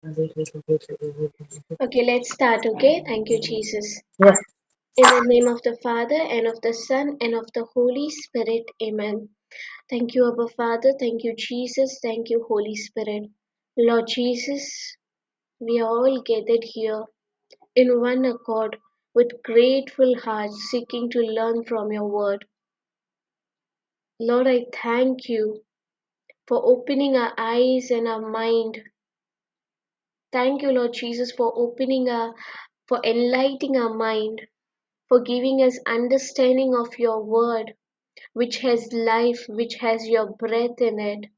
Okay, let's start, okay? Thank you, Jesus. Yes. In the name of the Father, and of the Son, and of the Holy Spirit, amen. Thank you, Abba Father. Thank you, Jesus. Thank you, Holy Spirit. Lord Jesus, we are all gathered here in one accord with grateful hearts seeking to learn from your word. Lord, I thank you for opening our eyes and our mind. Thank you, Lord Jesus, for for enlightening our mind, for giving us understanding of your word, which has life, which has your breath in it.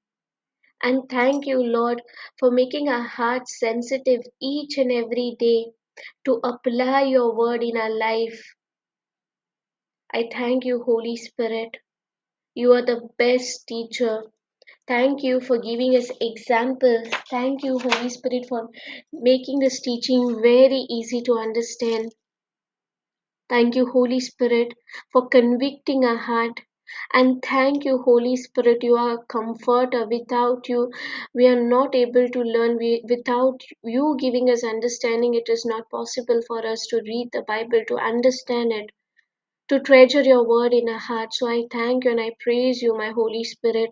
And thank you, Lord, for making our hearts sensitive each and every day to apply your word in our life. I thank you, Holy Spirit. You are the best teacher. Thank you for giving us examples. Thank you, Holy Spirit, for making this teaching very easy to understand. Thank you, Holy Spirit, for convicting our heart. And thank you, Holy Spirit, you are a comforter. Without you, we are not able to learn. Without you giving us understanding, it is not possible for us to read the Bible, to understand it, to treasure your word in our heart. So I thank you and I praise you, my Holy Spirit,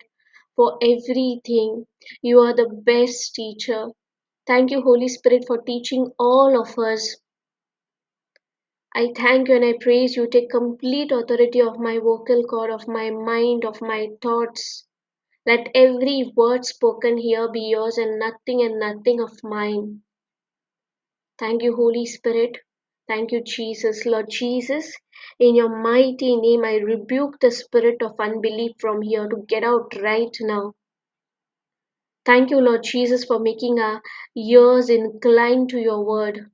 for everything. You are the best teacher. Thank you, Holy Spirit, for teaching all of us. I thank you and I praise you. Take complete authority of my vocal cord, of my mind, of my thoughts. Let every word spoken here be yours and nothing of mine. Thank you, Holy Spirit. Thank you, Jesus. Lord Jesus, in your mighty name, I rebuke the spirit of unbelief from here to get out right now. Thank you, Lord Jesus, for making our ears inclined to your word.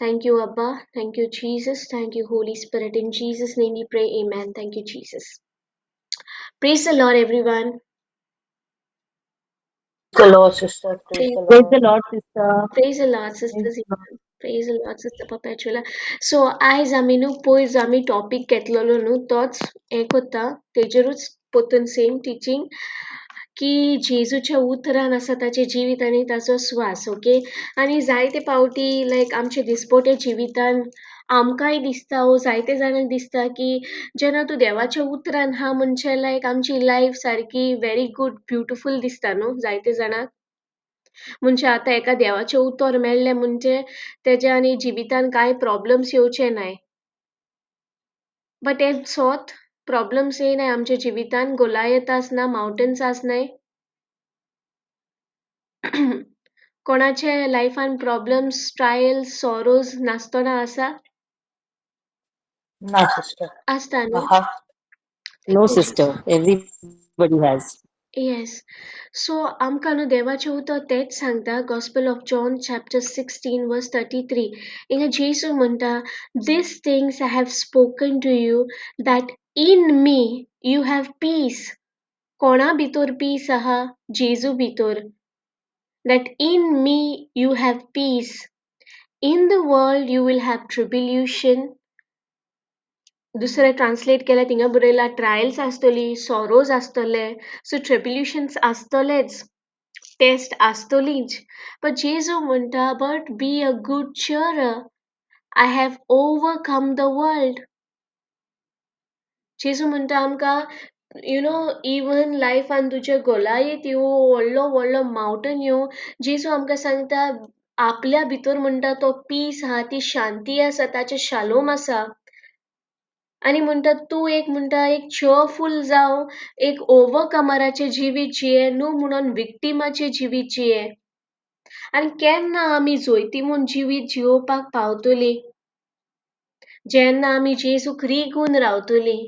Thank you, Abba. Thank you, Jesus. Thank you, Holy Spirit. In Jesus' name we pray. Amen. Thank you, Jesus. Praise the Lord, everyone. Praise the Lord, sister. Praise Praise, the Praise Lord. the Lord, sister. praise the Lord, Praise sisters. the Lord. Praise the Lord, Sister Perpetuala. So आयज आमी न्हू पयस आमी topic घेतलेलो न्हू तोच हें कोत्ता तेजेरूच परतून सेम टिचींग की जेजूच्या उतरान आसा ताचें जिवीत आनी ताचो स्वास. ओके, आनी जायते पावटी लायक आमचे दिसपट्या जिवितान आमकांय दिसता वो जायते जाणांक दिसता की जेन्ना तूं देवाच्या उतरान आहा म्हणजे लायक आमची लायफ सारकी व्हेरी गूड ब्युटिफूल दिसता न्हू जायते जाणांक. म्हणजे आतां एका देवाचें उतर मेळ्ळें म्हणजे तेज्या आनी जिवितान कांय प्रॉब्लम्स येवचे नाय. बट हें सोत प्रॉब्लम्स येयनाय आमच्या जिवितान, गोलायत आसना, मावंटन्स आसनाय. कोणाचे लायफान प्रॉब्लम्स, ट्रायल्स, सॉरोज नासतना आसा? Na, sister. आसता न्हू? Aha. Thank No, you sister. Jesus. Everybody has. Yes. So आमकां न्हू देवाचें उतर तेंच सांगता, gospel of John chapter 16 verse 33. हिंगा जेजू म्हणटा, these things I have spoken to you that in me you have peace. कोणा भितर पीस आहा? जेजू भितर. That in me you have peace. In the world you will have tribulation. दुसरें translate केल्यार थिंगा बरयलां ट्रायल्स आसतली, सॉरोज आसतले, सो ट्रिब्युलेशन्स आसतलेच, टेस्ट आसतलीच. बट जेजू म्हणटा, but be a good cheer, I have overcome the world. जेजू म्हणटा आमकां, you know, even लायफान तुज्या गोलायत येवं, व्हडलो व्हडलो मावंटन येवं, जेजू आमकां सांगता आपल्या भितर म्हणटा तो पीस आहा, ती शांती आसा, ताचें शालोम आसा. आनी म्हणटा तूं एक म्हणटा एक चियरफूल जावं, एक ओवरकमराचें जिवीत जिये, न्हू म्हणून विक्टिमाचें जिवीत जिये. आनी केन्ना आमी जैती म्हूण जिवीत जियोवपाक पावतलीं? जेन्ना आमी जेजूक रिगून रावतलीं.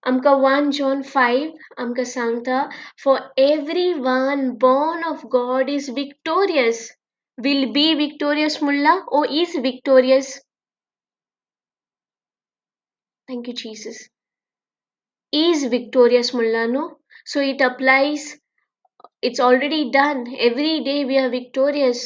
आमकां 1 John 5 आमकां सांगता, for every one born of God is victorious. Will be victorious म्हणलां ओ is victorious? Thank you Jesus. Is victorious म्हणलां न्हू, so it applies, it's already done. Every day we are victorious.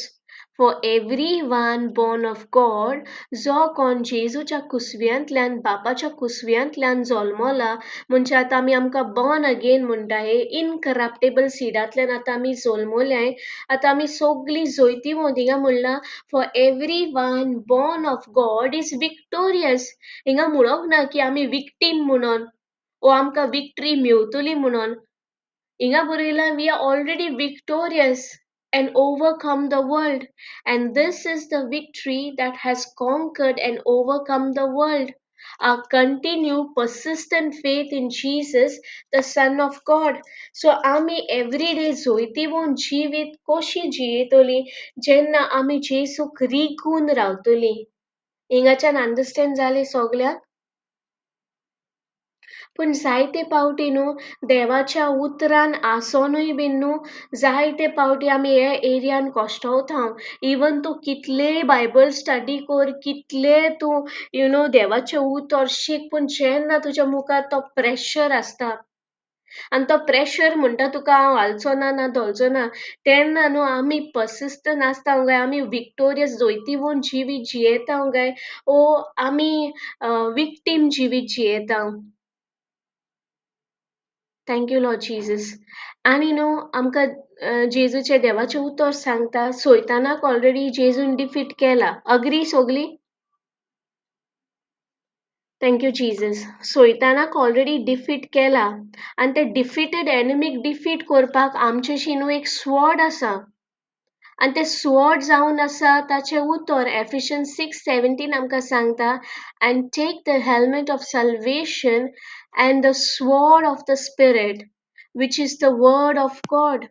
For every one born of God, जो कोण जेजूच्या कुसव्यांतल्यान, बापाच्या कुसव्यांतल्यान जल्मला, म्हणजे आतां आमी आमकां बॉर्न अगेन म्हणटा, हे इनकरप्टेबल सिडांतल्यान आतां आमी जल्मल्याय, आतां आमी सगळीं जैतिवंत. हिंगा म्हणलां for every one born of God is victorious. हिंगा म्हणोंक ना की आमी विक्टीम म्हणून ओ आमकां विक्ट्री मेवतली म्हणून. हिंगा बरयलां we are already victorious and overcome the world. And this is the victory that has conquered and overcome the world, our continued persistent faith in Jesus, the Son of God. So आमी everyday जैतिवंत जिवीत कशी जियेतली? जेन्ना आमी जेजूक रिगून रावतली. हिंगाच्यान understand जालें सगल्यांक? पूण जायते पावटी न्हू देवाच्या उतरान आसोनूय बीन न्हू जायते पावटी आमी हे एरियान कश्टवता. इवन तूं कितलेय बायबल स्टडी कर, कितले तूं you know देवाचें उतर शीक, पूण जेन्ना तुज्या मुखार तो प्रेशर आसता आनी तो प्रेशर म्हणटा तुका हांव हालचो ना, ना धोलचो ना, तेन्ना न्हू आमी पर्सिस्टंट आसता काय आमी विक्टोरियस जैतिवंत जिवीत जियेता काय ओ आमी विक्टीम जिवीत जियेता? Thank you Lord Jesus. आनी न्हू आमकां जेजूचें देवाचें उतर सांगता सैतानाक ऑलरेडी जेजून डिफीट केला. अग्री सगलीं? Thank you Jesus. सैतानाक ऑलरेडी डिफीट केला आनी ते डिफिटेड एनिमीक डिफीट करपाक आमचेशी न्हू एक स्वॉर्ड आसा आनी तें स्वॉर्ड जावन आसा ताचें उतर. एफिशियन्स 6:17 आमकां सांगता, and take the helmet of salvation and the sword of the spirit, which is the word of God.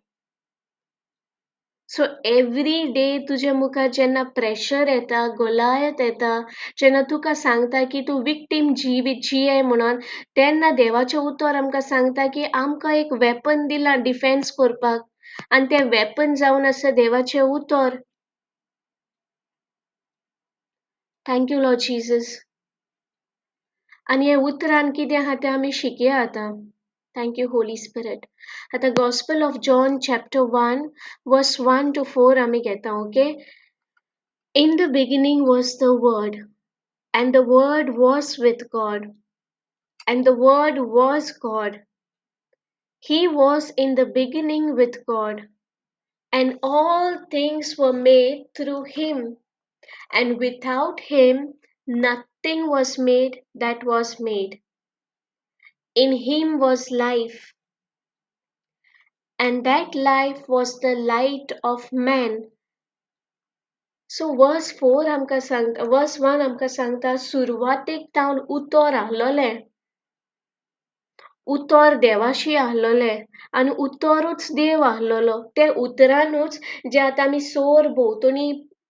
So every day तुजे मुखार जेन्ना प्रेशर येता, गोलायत येता, जेन्ना तुका सांगता की तूं विक्टीम जिवीत जिये म्हणून, तेन्ना देवाचें उतर आमकां सांगता की आमकां एक वेपन दिलां डिफेन्स करपाक आनी तें वेपन जावन आसा देवाचें उतर. Thank you Lord Jesus. आनी हे उतरान कितें आहा तें आमी शिकया आतां. Thank you Holi spirit. आतां gospel of John chapter 1 verse 1 to 4 आमी घेता. Okay. In the beginning was the word, and the word was with God, and the word was God. He was in the beginning with God, and all things were made through him, and without him nothing was made that was made. In him was life, and that life was the light of man. So verse 4 आमकां सांगता, वर्स 1 आमकां सांगता सुरवातेक तावन उतर आहलोलें, उतर देवाशी आहलोलें आनी उतरूच देव आहलोलो. ते उतरानूच जे आतां आमी सोर भोंवतणी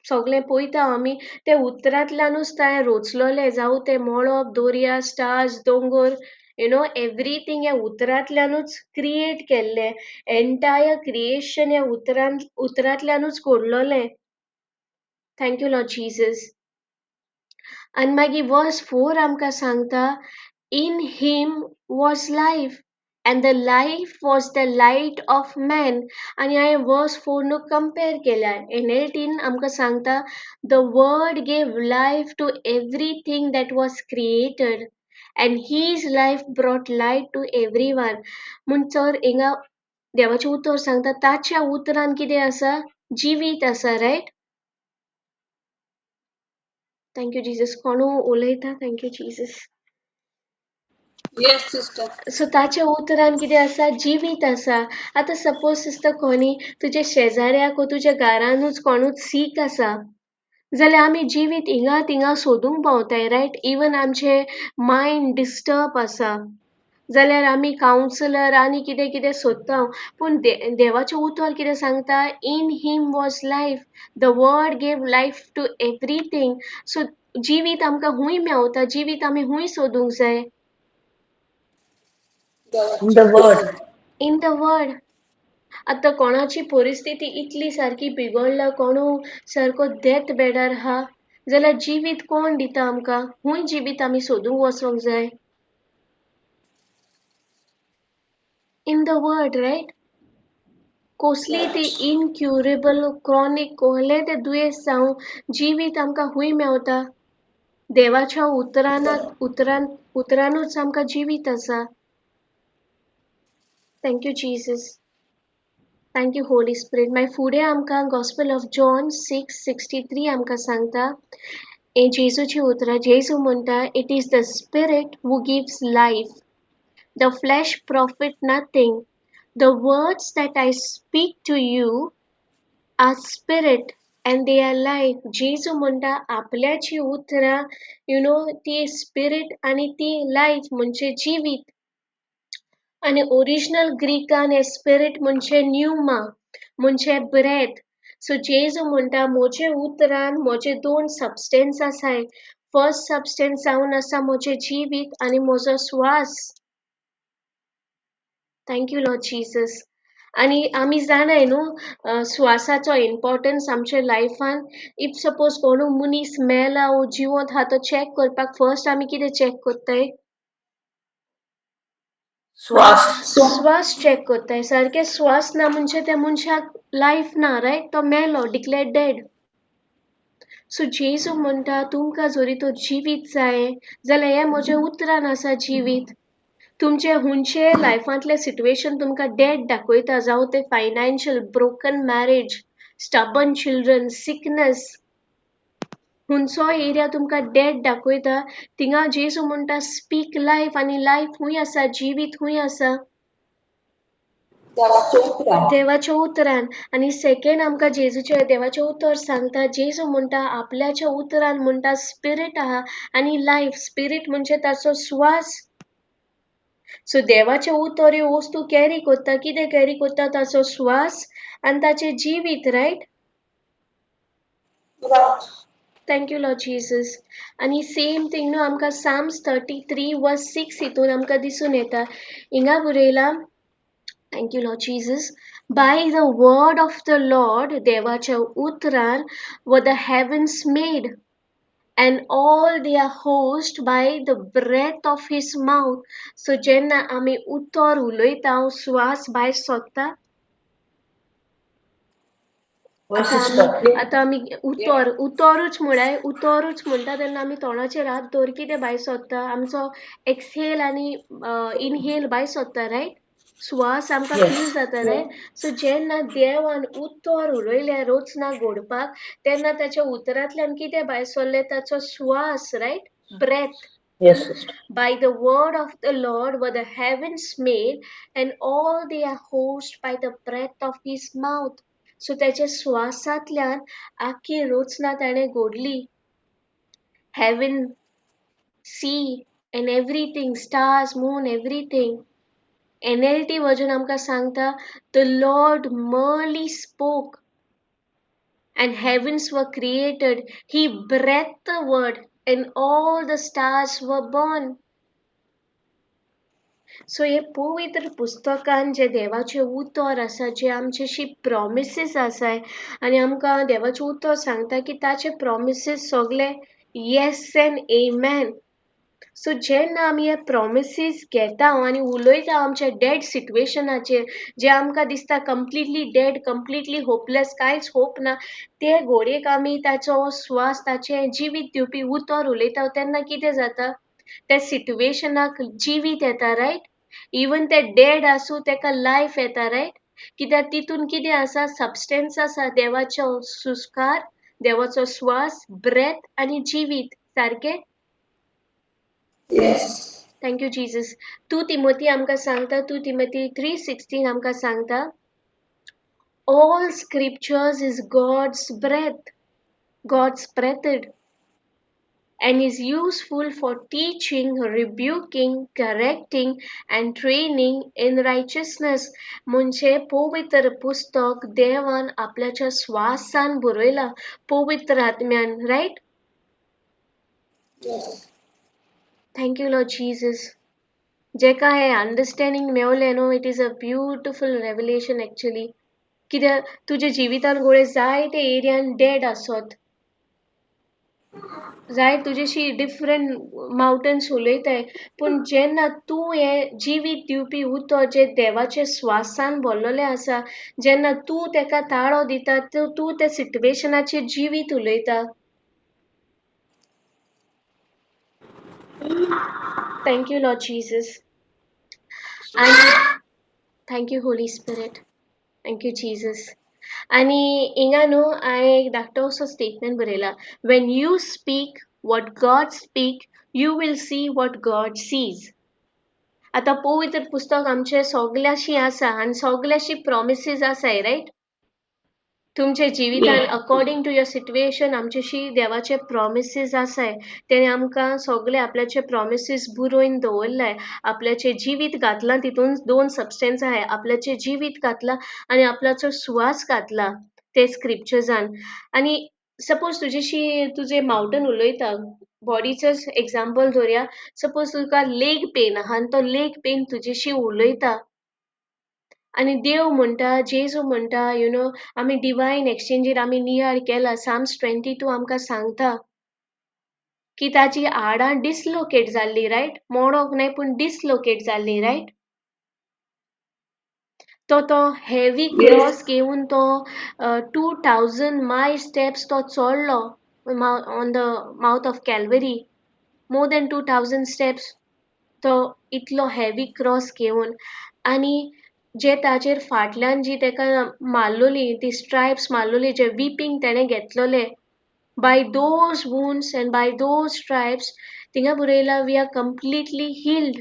सगळें पळयता आमी, ते उतरांतल्यानूच तें रचलोलें, जावं तें मळब, दर्या, स्टार्स, दोंगर, you know everything ह्या उतरांतल्यानूच क्रिएट केल्लें. एंटायर क्रिएशन ह्या उतरांतल्यानूच घडलोलें. Thank you Lord Jesus. आनी मागीर वर्स 4 आमकां सांगता, in him was life and the life was the light of man. आनी हांवें वर्स 4 न्हू कंपेर केल्या. एन एल टीन आमकां सांगता the word gave life to everything that was created and his life brought light to every one. म्हूण चर हिंगा देवाचें उतर सांगता ताच्या उतरान कितें आसा, जिवीत आसा, रायट? Thank you Jesus. कोणू उलयता? Thank you Jesus. Yes, sister. So ताच्या उतरान कितें आसा, जिवीत आसा. आतां सपोज सिस्टर कोनी तुज्या शेजाऱ्याक वो तुज्या घरानूच कोणूच सीक आसा जाल्यार आमी जिवीत हिंगा थिंगा सोदूंक पावताय, रायट? इवन आमचें मायंड डिस्टर्ब आसा जाल्यार आमी कावन्सिलर आनी कितें कितें सोदता, पूण देवाचें उतर कितें सांगता, in him was life, the word gave life to everything. So जिवीत आमकां खूंय मेवता, जिवीत आमी खूंय सोदूंक जाय? In the word. In the word. आतां कोणाची परिस्थिती इतली सारकी बिगडला, कोणू सारको डेथ बेडार आहा जाल्यार जिवीत कोण दिता आमकां? खूंय जिवीत आमी सोदूंक वचोंक जाय? In the word, right? कसली ती इनक्युरेबल क्रॉनीक कसलें तें दुयेंस जावं, जिवीत आमकां खूंय मेवता? देवाच्या उतरानात उतरान उतरानूच आमकां जिवीत आसा. Thank you Jesus, thank you Holy Spirit. मागीर फुडें आमकां Gospel of John 6:63 आमकां सांगता, हें जेजूची उतरां. जेजू म्हणटा, it is the spirit who gives life, the flesh profit nothing. The words that I speak to you are spirit and they are life. जेजू म्हणटा आपल्याची उतरां you know ती स्पिरीट आनी ती लायफ म्हणजे जिवीत. आनी ओरिजिनल ग्रीकान हें स्पिरीट म्हणजे न्यूमा म्हणजे ब्रेथ. सो जेजू म्हणटा म्हजे उतरान म्हजे दोन सबस्टन्स आसाय. फर्स्ट सबस्टन्स जावन आसा म्हजें जिवीत आनी म्हजो स्वास. Thank you Lord Jesus. आनी आमी जाणाय न्हू स्वासाचो इम्पोर्टन्स आमच्या लायफान. If suppose कोणू मनीस मेला वो जिवंत आहा तो चॅक करपाक फर्स्ट आमी कितें चॅक करताय? स्वास. स्वास चॅक करताय. सारके स्वास ना म्हणजे त्या मनशाक लायफ ना, रायट? तो मेलो, डिक्लेअर्ड डेड. सो जेजू म्हणटा तुमकां जरी तर जिवीत जाय जाल्यार हें म्हज्या उतरान आसा जिवीत. तुमचे हुंचे लायफांतलें सिट्युएशन तुमकां डेड दाखयता, जावं तें financial, broken marriage, stubborn children, sickness, हुंचो एरिया तुमकां डेड दाखयता, थिंगा जेजू म्हणटा स्पीक लायफ. आनी लायफ खूंय आसा? जिवीत खूंय आसा? देवाच्या उतरान. देवाच्या उतरान. आनी सेकंड आमकां जेजूचें देवाचें उतर सांगता, जेजू म्हणटा आपल्याच्या उतरान म्हणटा स्पिरीट आहा आनी लायफ. स्पिरीट म्हणजे ताचो स्वास. सो देवाचें उतर ह्यो वस्तू कॅरी करता. कितें कॅरी करता? ताचो स्वास आनी ताचें जिवीत, right? Right. Thank you Lord Jesus. आनी सेम थींग न्हू आमकां Psalms 33 verse 6 हितून आमकां दिसून येता. हिंगा बरयलां, thank you Lord Jesus, by the word of the Lord, देवाच्या उतरान, were the heavens made and all their host by the breath of his mouth. So जेन्ना आमी उतर उलयता, स्वास भायर सोदता. हय आतां आमी सिस्टर. आतां आमी उतर उतरूच म्हळ्यार उतरूच म्हणटा तेन्ना आमी तोंडाचेर हात दवर कितें भायर सोदता? आमचो एक्सहेल आनी इनहेल भायर सोदता, रायट? स्वास आमकां Yes. Feel जाता, रायट? सो जेन्ना देवान उतर उलयलें रचना घडपाक, तेन्ना ताच्या उतरांतल्यान कितें भायर सरलें? ताचो स्वास, right? Breath. Yes, sister. By the word of the Lord were the heavens made, and all their host by the breath of his mouth. So त्याच्या श्वासांतल्यान आख्खी रचना ताणें घडली. Heaven, sea and everything, stars, moon, everything. NLT version आमकां सांगता, the Lord merely spoke and heavens were created. He breathed the word and all the stars were born. So हे पवित्र पुस्तकान जे देवाचें उतर आसा, जे आमचे प्रॉमिसीस आसाय, आनी आमकां देवाचें उतर सांगता की ताचे प्रॉमिसीस सगले येस एंड एमॅन. सो जेन्ना आमी हे प्रॉमिसीस घेता आनी उलयता आमच्या डेड सिट्युएशनाचेर, जे आमकां दिसता कंप्लिटली डेड, कंप्लिटली होपलेस, कांयच होप ना, ते घोडयेक आमी ताचो स्वास, ताचें जिवीत दिवपी उतर उलयता तेन्ना कितें जाता? त्या सिट्युएशनाक जिवीत येता, रायट? इवन ते डेड आसूं तेका लायफ येता, रायट? कित्याक तितून कितें आसा? सबस्टन्स आसा, देवाचो सुस्कार, देवाचो स्वास, ब्रेथ आनी जिवीत. सारकें? Yes. Thank you Jesus. 2 Timothy आमकां सांगता, 2 तिमोथी 3:16 आमकां सांगता, all scriptures is God's breath, God's breathed, and is useful for teaching, rebuking, correcting and training in righteousness. म्हणजे पवित्र पुस्तक देवान आपल्याच्या स्वासान बरयला, पवित्र आत्म्यान, right? Yes. Thank you Lord Jesus. जेका हे अंडरस्टँडींग मेवलें न्हू, it is a beautiful revelation actually. कित्याक तुज्या जिवितान गोळे जायते एरियान डेड आसत. जाय तुजेशी डिफरंट मावटन्स उलयताय, पूण जेन्ना तूं हें जिवीत दिवपी उतर जें देवाच्या स्वासान भरलेलें आसा, जेन्ना तूं तेका ताळो दिता, तूं त्या सिट्युएशनाचेर जिवीत उलयता. Thank you Lord Jesus. आनी thank you Holy Spirit, thank you Jesus. आनी हिंगा न्हू हांवें एक धाकटो असो स्टेटमेंट बरयला, when you speak what God speak you will see what God sees. आतां पवित्र पुस्तक आमचें सगल्यांशी आसा आनी सगल्यांशी प्रोमिसीस आसाय, रायट? तुमच्या जिवितान अकॉर्डिंग टू your situation आमच्याशी देवाचे प्रोमिसीस आसाय. तेणे आमकां सगळे आपल्याचे प्रोमिसीस बरोवन दवरलाय. आपल्याचें जिवीत घातलां, तितून दोन सबस्टन्स आहाय, आपल्याचें जिवीत घातलां आनी आपल्याचो सुवास घातला ते स्क्रिप्चर्सान. आनी सपोज तुजेशी तुजें मावटन उलयता, बॉडीचेच एग्जाम्पल धरया, सपोज तुका लेग पेन आहा आनी तो लेग पेन तुजेशी उलयता आनी देव म्हणटा, जेजू म्हणटा, you know आमी डिवायन एक्सचेंजीर आमी नियाळ केला. साम्स 22 आमकां सांगता की ताची हाडां डिसलोकेट जाल्ली, रायट? मोडोंक न्हय पूण डिसलोकेट जाल्ली, रायट? तो तो हेवी क्रॉस घेवन तो 2000 माय स्टेप्स तो चोडलो on the mount of Calvary, more than 2000 steps तो इतलो हेवी क्रॉस घेवन. आनी जे ताचेर फाटल्यान जी तेका मारलोली ती स्ट्रायप्स मारलोली, जे विपींग तेणें घेतलोले, by those wounds and by those stripes थिंगा बरयला we are completely healed.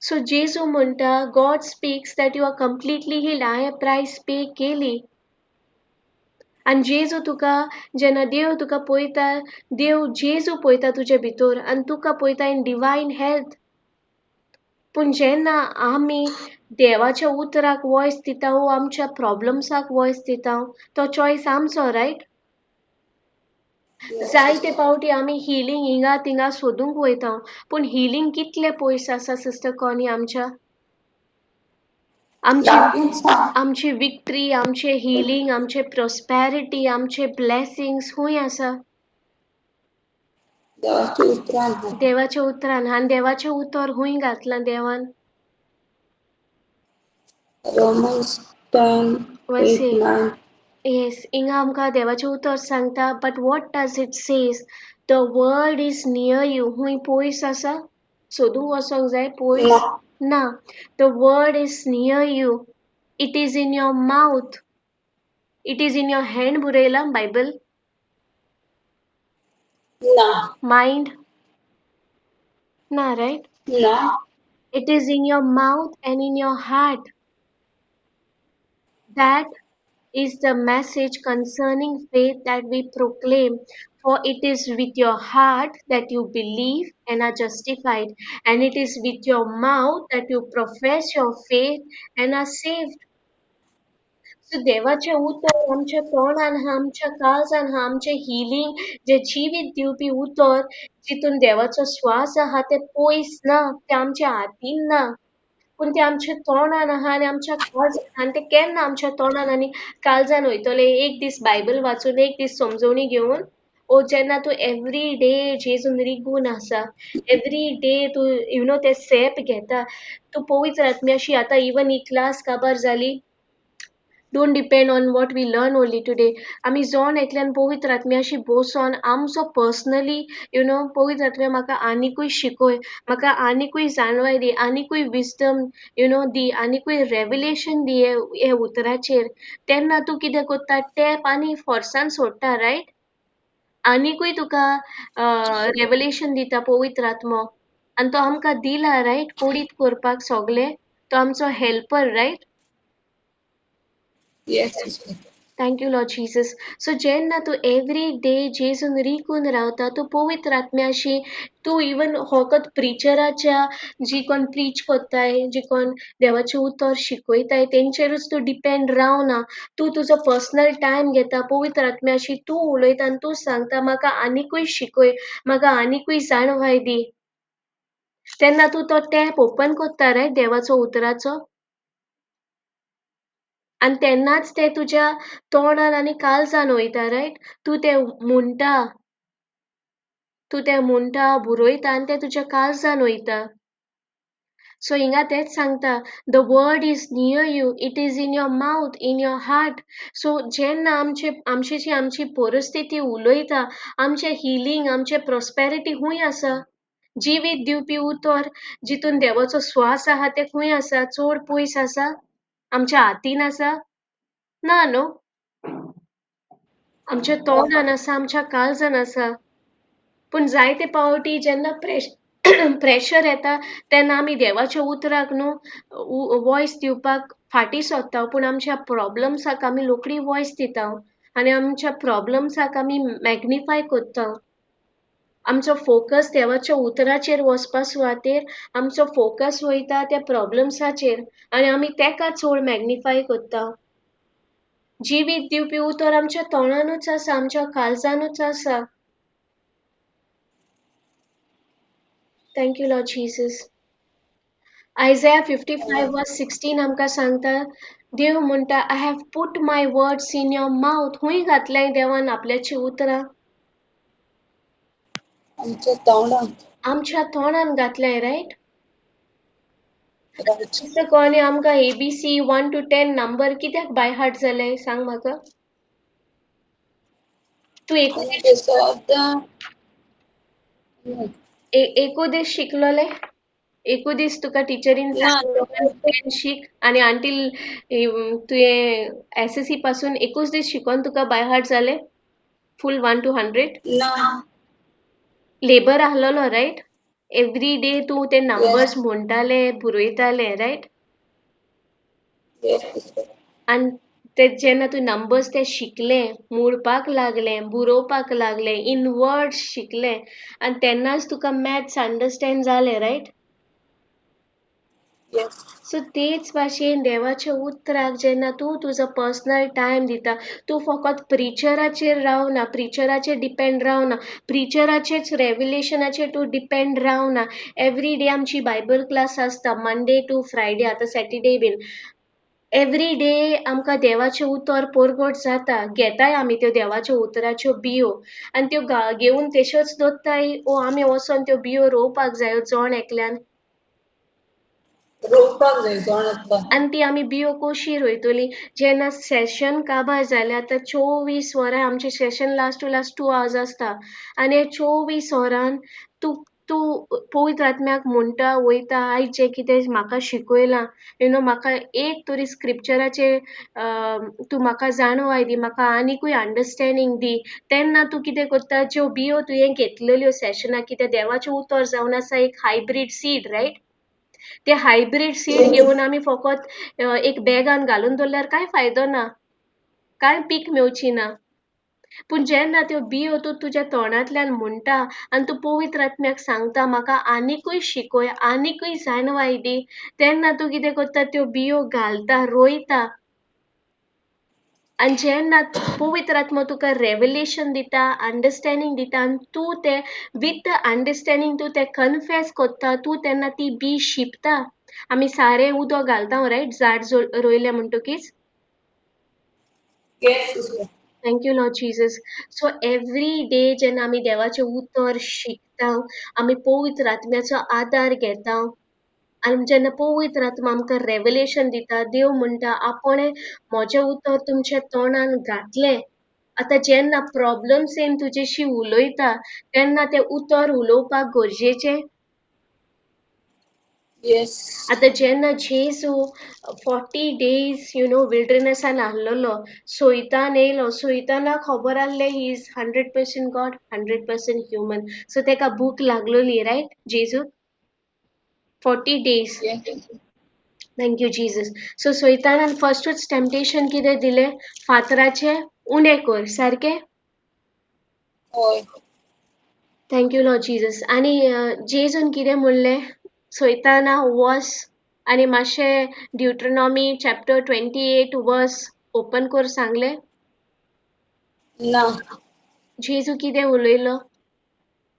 So जेजू म्हणटा, God speaks that you are completely healed. हांवें प्रायस पे केली. आनी जेजू तुका जेन्ना देव तुका पळयता, देव जेजू पळयता तुजे भितर आनी तुका पळयता इन डिवायन हेल्थ. पूण जेन्ना आमी देवाच्या उतराक वॉयस दिता वो आमच्या प्रॉब्लम्साक वॉयस दिता, तो चॉयस आमचो, रायट? जायते पावटी आमी हिलींग हिंगा थिंगा सोदूंक वयता, पूण हिलींग कितलें पयस आसा सिस्टर कॉनी आमच्या? आमची आमची विक्ट्री, आमचें हिलींग, आमचें प्रॉस्पेरिटी, आमचे ब्लेसिंग्स खूंय आसा? देवाच्या उतरान. देवाच्या उतरान. आनी देवाचें उतर खूंय घातलां देवान? Romans 10 8 9. Yes, हिंगा आमकां देवाचें उतर सांगता, but what does it says? The word is near you. खूंय पयस आसा? सोदूंक वचोंक जाय पयस? ना. The word is near you, it is in your mouth, it is in your hand. बरयलां बायबल? ना. मायंड? ना, रायट? ना. It is in your mouth and in your heart. That is the message concerning faith that we proclaim. For it is with your heart that you believe and are justified, and it is with your mouth that you profess your faith and are saved. So देवाचें उतर आमच्या तोंडान आहा, आमच्या काळजान आहा, आमचें healing जें जिवीत दिवपी उतर जितून देवाचो स्वास आहा तें पयस ना, तें आमच्या हातीन ना, पूण तें आमच्या तोंडान आहा आनी आमच्या काळजान आहा. आनी तें केन्ना आमच्या तोंडान आनी काळजान वयतलें? एक दीस बायबल वाचून, एक दीस समजवणी घेवन, ओ जेन्ना तूं एवरी डे जेजून रिगून आसा, एवरी डे तूं you know तें सेप घेता, तूं पवित्र आत्म्याशी. आतां इवन ही क्लास काबार जाली, don't depend on what we learn only today. आमी जण एकल्यान पवित्र आत्म्याशी बसोन आमचो पर्सनली you know पवित्र आत्म्या म्हाका आनिकूय शिकय, म्हाका आनिकूय जाणवाय दी, आनिकूय विजडम you know दी, आनिकूय रेवलेशन दी हे उतराचेर. तेन्ना तूं कितें करता? टॅप आनी फोर्सान सोडटा, रायट? आनिकूय तुका रेवलेशन दिता पवित्र आत्मो. आनी तो आमकां दिला, रायट, कोडीत करपाक सगलें. तो आमचो helper, right? Yes, sister. Thank you Lord Jesus. So जेन्ना तूं एवरी डे जेजून रिगून रावता, तूं पवित्र आत्म्याशी तूं इवन फकत प्रिचराच्या, जी कोण प्रीच कोत्ताय, जी कोण देवाचें उतर शिकयताय तेंचेरूच तूं डिपेंड रावना. तूं तुजो पर्सनल टायम घेता, पवित्र आत्म्याशी तूं उलयता आनी तूं सांगता म्हाका आनिकूय शिकय, म्हाका आनिकूय जाणवाय दी. तेन्ना तूं तो टॅप ओपन कोत्ता, रायट, देवाचो उतराचो. आनी तेन्नाच तें तुज्या तोंडान आनी काळजान वयता, रायट? तूं तें म्हणटा, तूं तें म्हणटा, बरयता आनी तें तुज्या काळजान वयता. सो हिंगा तेंच सांगता, the word is near you, it is in your mouth, in your heart. So जेन्ना आमचे आमची आमची परिस्थिती उलयता, आमचें हिलींग, आमचें प्रोस्पेरिटी खूंय आसा? जिवीत दिवपी उतर जितून देवाचो स्वास आहा तें खूंय आसा? चड पयस आसा? आमच्या हातीन आसा? ना न्हू, आमच्या तोंडान आसा, आमच्या काळजान आसा. पूण जायते पावटी जेन्ना प्रेशर येता तेन्ना आमी देवाच्या उतराक न्हू वॉयस दिवपाक फाटीं सोदता, पूण आमच्या प्रोब्लम्साक आमी रोखडी वॉयस दिता आनी आमच्या प्रोब्लम्साक आमी मॅग्निफाय करता. आमचो फोकस देवाच्या उतराचेर वचपा सुवातेर आमचो फोकस वयता त्या प्रोब्लम्साचेर आनी आमी तेका चड मॅग्निफाय करता. जिवीत दिवपी उतर आमच्या तोंडानूच आसा, आमच्या काळजानूच आसा. Thank you Lord Jesus. Isaiah 55 verse 16 आमकां सांगता, देव म्हणटा, I have put my words in your mouth. खूंय घातल्याय देवान आपल्याची उतरां? आमच्या तोंडांत. आमच्या तोंडान घातल्याय, रायट? रायट. कोणी आमकां A B C 1 to 10 number कित्याक बाय हार्ट जाले सांग म्हाका? तूं आनी ते सदां एकू दीस शिकलोले? एकू दीस तुका टिचरीन ना सांगलें शीक आनी अंटील तुवें एस एस सी पासून एकूच दीस शिकोन तुका बाय हार्ट जालें फूल 1 to 100? ना. लेबर आहलोलो, रायट? एवरी डे तूं ते नंबर्स येस. म्हणटाले, बरयताले, रायट? Yes sister. आनी ते जेन्ना तूं नंबर्स ते शिकले, मोडपाक लागले, बरोवपाक लागले, इन वर्ड्स शिकले आनी तेन्नाच तुका मॅथ्स अंडरस्टँड जालें, रायट? येस. सो तेच भाशेन देवाच्या उतराक जेन्ना तूं तुजो पर्सनल टायम दिता, तूं फकत प्रिचराचेर रावना, प्रिचराचेर डिपेंड रावना, प्रिचराचेच रेवलेशनाचेर तूं डिपेंड रावना. एवरी डे आमची बायबल क्लास आसता, मंडे टू फ्रायडे, आतां सॅटर्डे बीन. एवरी डे आमकां देवाचें उतर परगट जाता, घेताय आमी त्यो देवाच्या उतराच्यो बियो आनी त्यो घेवन तश्योच दवरताय ओ आमी वचोन त्यो बियो रोवपाक जायो जण एकल्यान. रोवपाक जाय जण एकल्यान. आनी ती आमी बियो कशी रोयतली? जेन्ना सेशन काबार जालें, आतां 24 वरां आमचें session last to last 2 hours आसता आनी ह्या 24 वरान तूं तूं पवित्र आत्म्याक म्हणटा वयता, आयज जें कितें म्हाका शिकयलां, you know, म्हाका एक तरी स्क्रिप्चराचेर तूं म्हाका जाणवाय दी, म्हाका आनिकूय अंडरस्टँडींग दी. तेन्ना तूं कितें करता, ज्यो बियो तुवें घेतलेल्यो सेशनाक, कित्याक देवाचें उतर जावन आसा एक हायब्रीड सीड, रायट? ते हायब्रीड सीड घेवन आमी फकत एक बॅगान घालून दवरल्यार कांय फायदो ना, कांय पीक मेवची ना. पूण जेन्ना त्यो बियो तूं तुज्या तोंडांतल्यान म्हणटा आनी तूं पवित्र आत्म्याक सांगता, म्हाका आनिकूय शिकय, आनिकूय जाणवाय दी, तेन्ना तूं कितें करता, त्यो बियो घालता, रोयता. आनी जेन्ना पवित्र आत्मा तुका रेवलेशन दिता, अंडरस्टँडींग दिता आनी तूं तें विथ the understanding तूं तें कन्फेस करता, तूं तेन्ना ती बी शिंपता. आमी सारें उदक घालता, रायट? झाड रोयलें म्हणटकीच. Yes sister. Thank you Lord Jesus. So every day जेन्ना आमी देवाचें उतर शिकता, आमी पवित्र आत्म्याचो आदार घेता आनी जेन्ना पवित्र आत्मा आमकां रेवलेशन दिता, देव म्हणटा आपणें म्हजें उतर तुमच्या तोंडान घातलें. आतां जेन्ना प्रोब्लम्स येवन तुजेशी उलयता तेन्ना तें उतर उलोवपाक गरजेचें. येस. आतां जेन्ना जेजू 40 डेज you know विल्डरनेसान आहलोलो, सोयतान येयलो, सोयताना खबर आहलें he is 100% God, 100% human. So तेका भूक लागलोली, रायट जेजू? 40 days. Yes. Thank you Jesus. So सोयतानान फर्स्टूच temptation कितें दिलें? फातराचें उणें कर, सारकें? हय. Thank you Lord Jesus. आनी जेजून कितें म्हणलें? सोयताना वस आनी मातशें ड्युट्रोनॉमी चॅप्टर 28 वर्स ओपन कर सांगलें? ना. जेजू कितें उलयलो?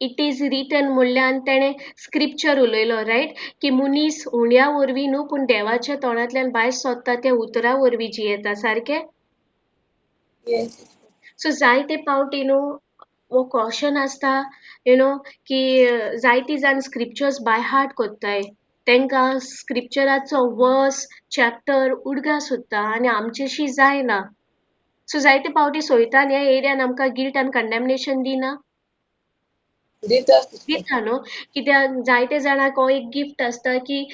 It is written म्हणलें आनी तेणें स्क्रिप्चर उलयलो, रायट? की मनीस उण्या वरवीं न्हू पूण देवाच्या तोंडांतल्यान भायर सोदता त्या उतरा वरवीं जियेता, सारकें? Yes. सो जायते पावटी न्हू हो कॉशन आसता, you know, की जायतीं जाण स्क्रिप्चर्स बाय हार्ट कोत्ताय, तांकां स्क्रिप्चराचो वर्स चॅप्टर उडगास उरता आनी आमचेशी जायना. सो जायते पावटी सोयतान ह्या एरियान आमकां गिल्ट आनी कंडेमनेशन दिना. दिता सिस्टर. दिता न्हू, कित्याक जायते जाणांक हो एक गिफ्ट आसता की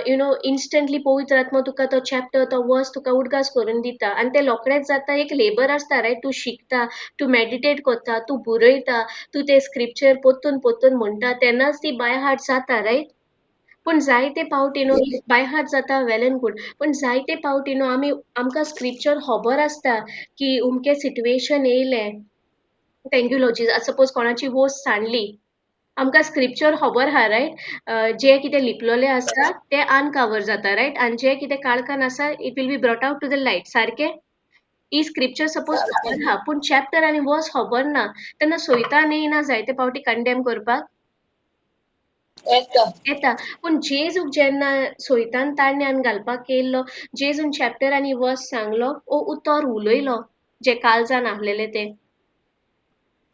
you know instantly पवित्र आत्मो तुका तो चॅप्टर तो वर्स तुका उडगास करून दिता आनी ते रोखडेच जाता. एक लेबर आसता, रायट? तूं शिकता, तूं मॅडिटेट करता, तूं बरयता, तूं ते स्क्रिप्चर परतून परतून म्हणटा, तेन्नाच ती बाय हार्ट जाता, रायट? पूण जायते पावटी न्हू बाय हार्ट जाता वेल एंड गूड, पूण जायते पावटी न्हू आमी आमकां स्क्रिप्चर खबर आसता की उमकें सिट्युएशन येयलें, thank you Lord Jesus, suppose कोणाची वोस सांडली, आमकां स्क्रिप्चर खबर आहा, रायट? जें कितें लिपलोलें आसा तें अनकवर जाता, रायट? आनी जें कितें काळखान आसा it will be brought out to the light, सारकें? ही स्क्रिप्चर सपोज खबर आहा पूण चॅप्टर आनी वर्स खबर ना, तेन्ना सोयतान येयना जायते पावटी कंडेम करपाक येता. येता. पूण जेजूक जेन्ना सोयतान ताळण्यान घालपाक येयल्लो, जेजून चॅप्टर आनी वर्स सांगलो, ओ उतर उलयलो जें काळजान आहलेलें तें.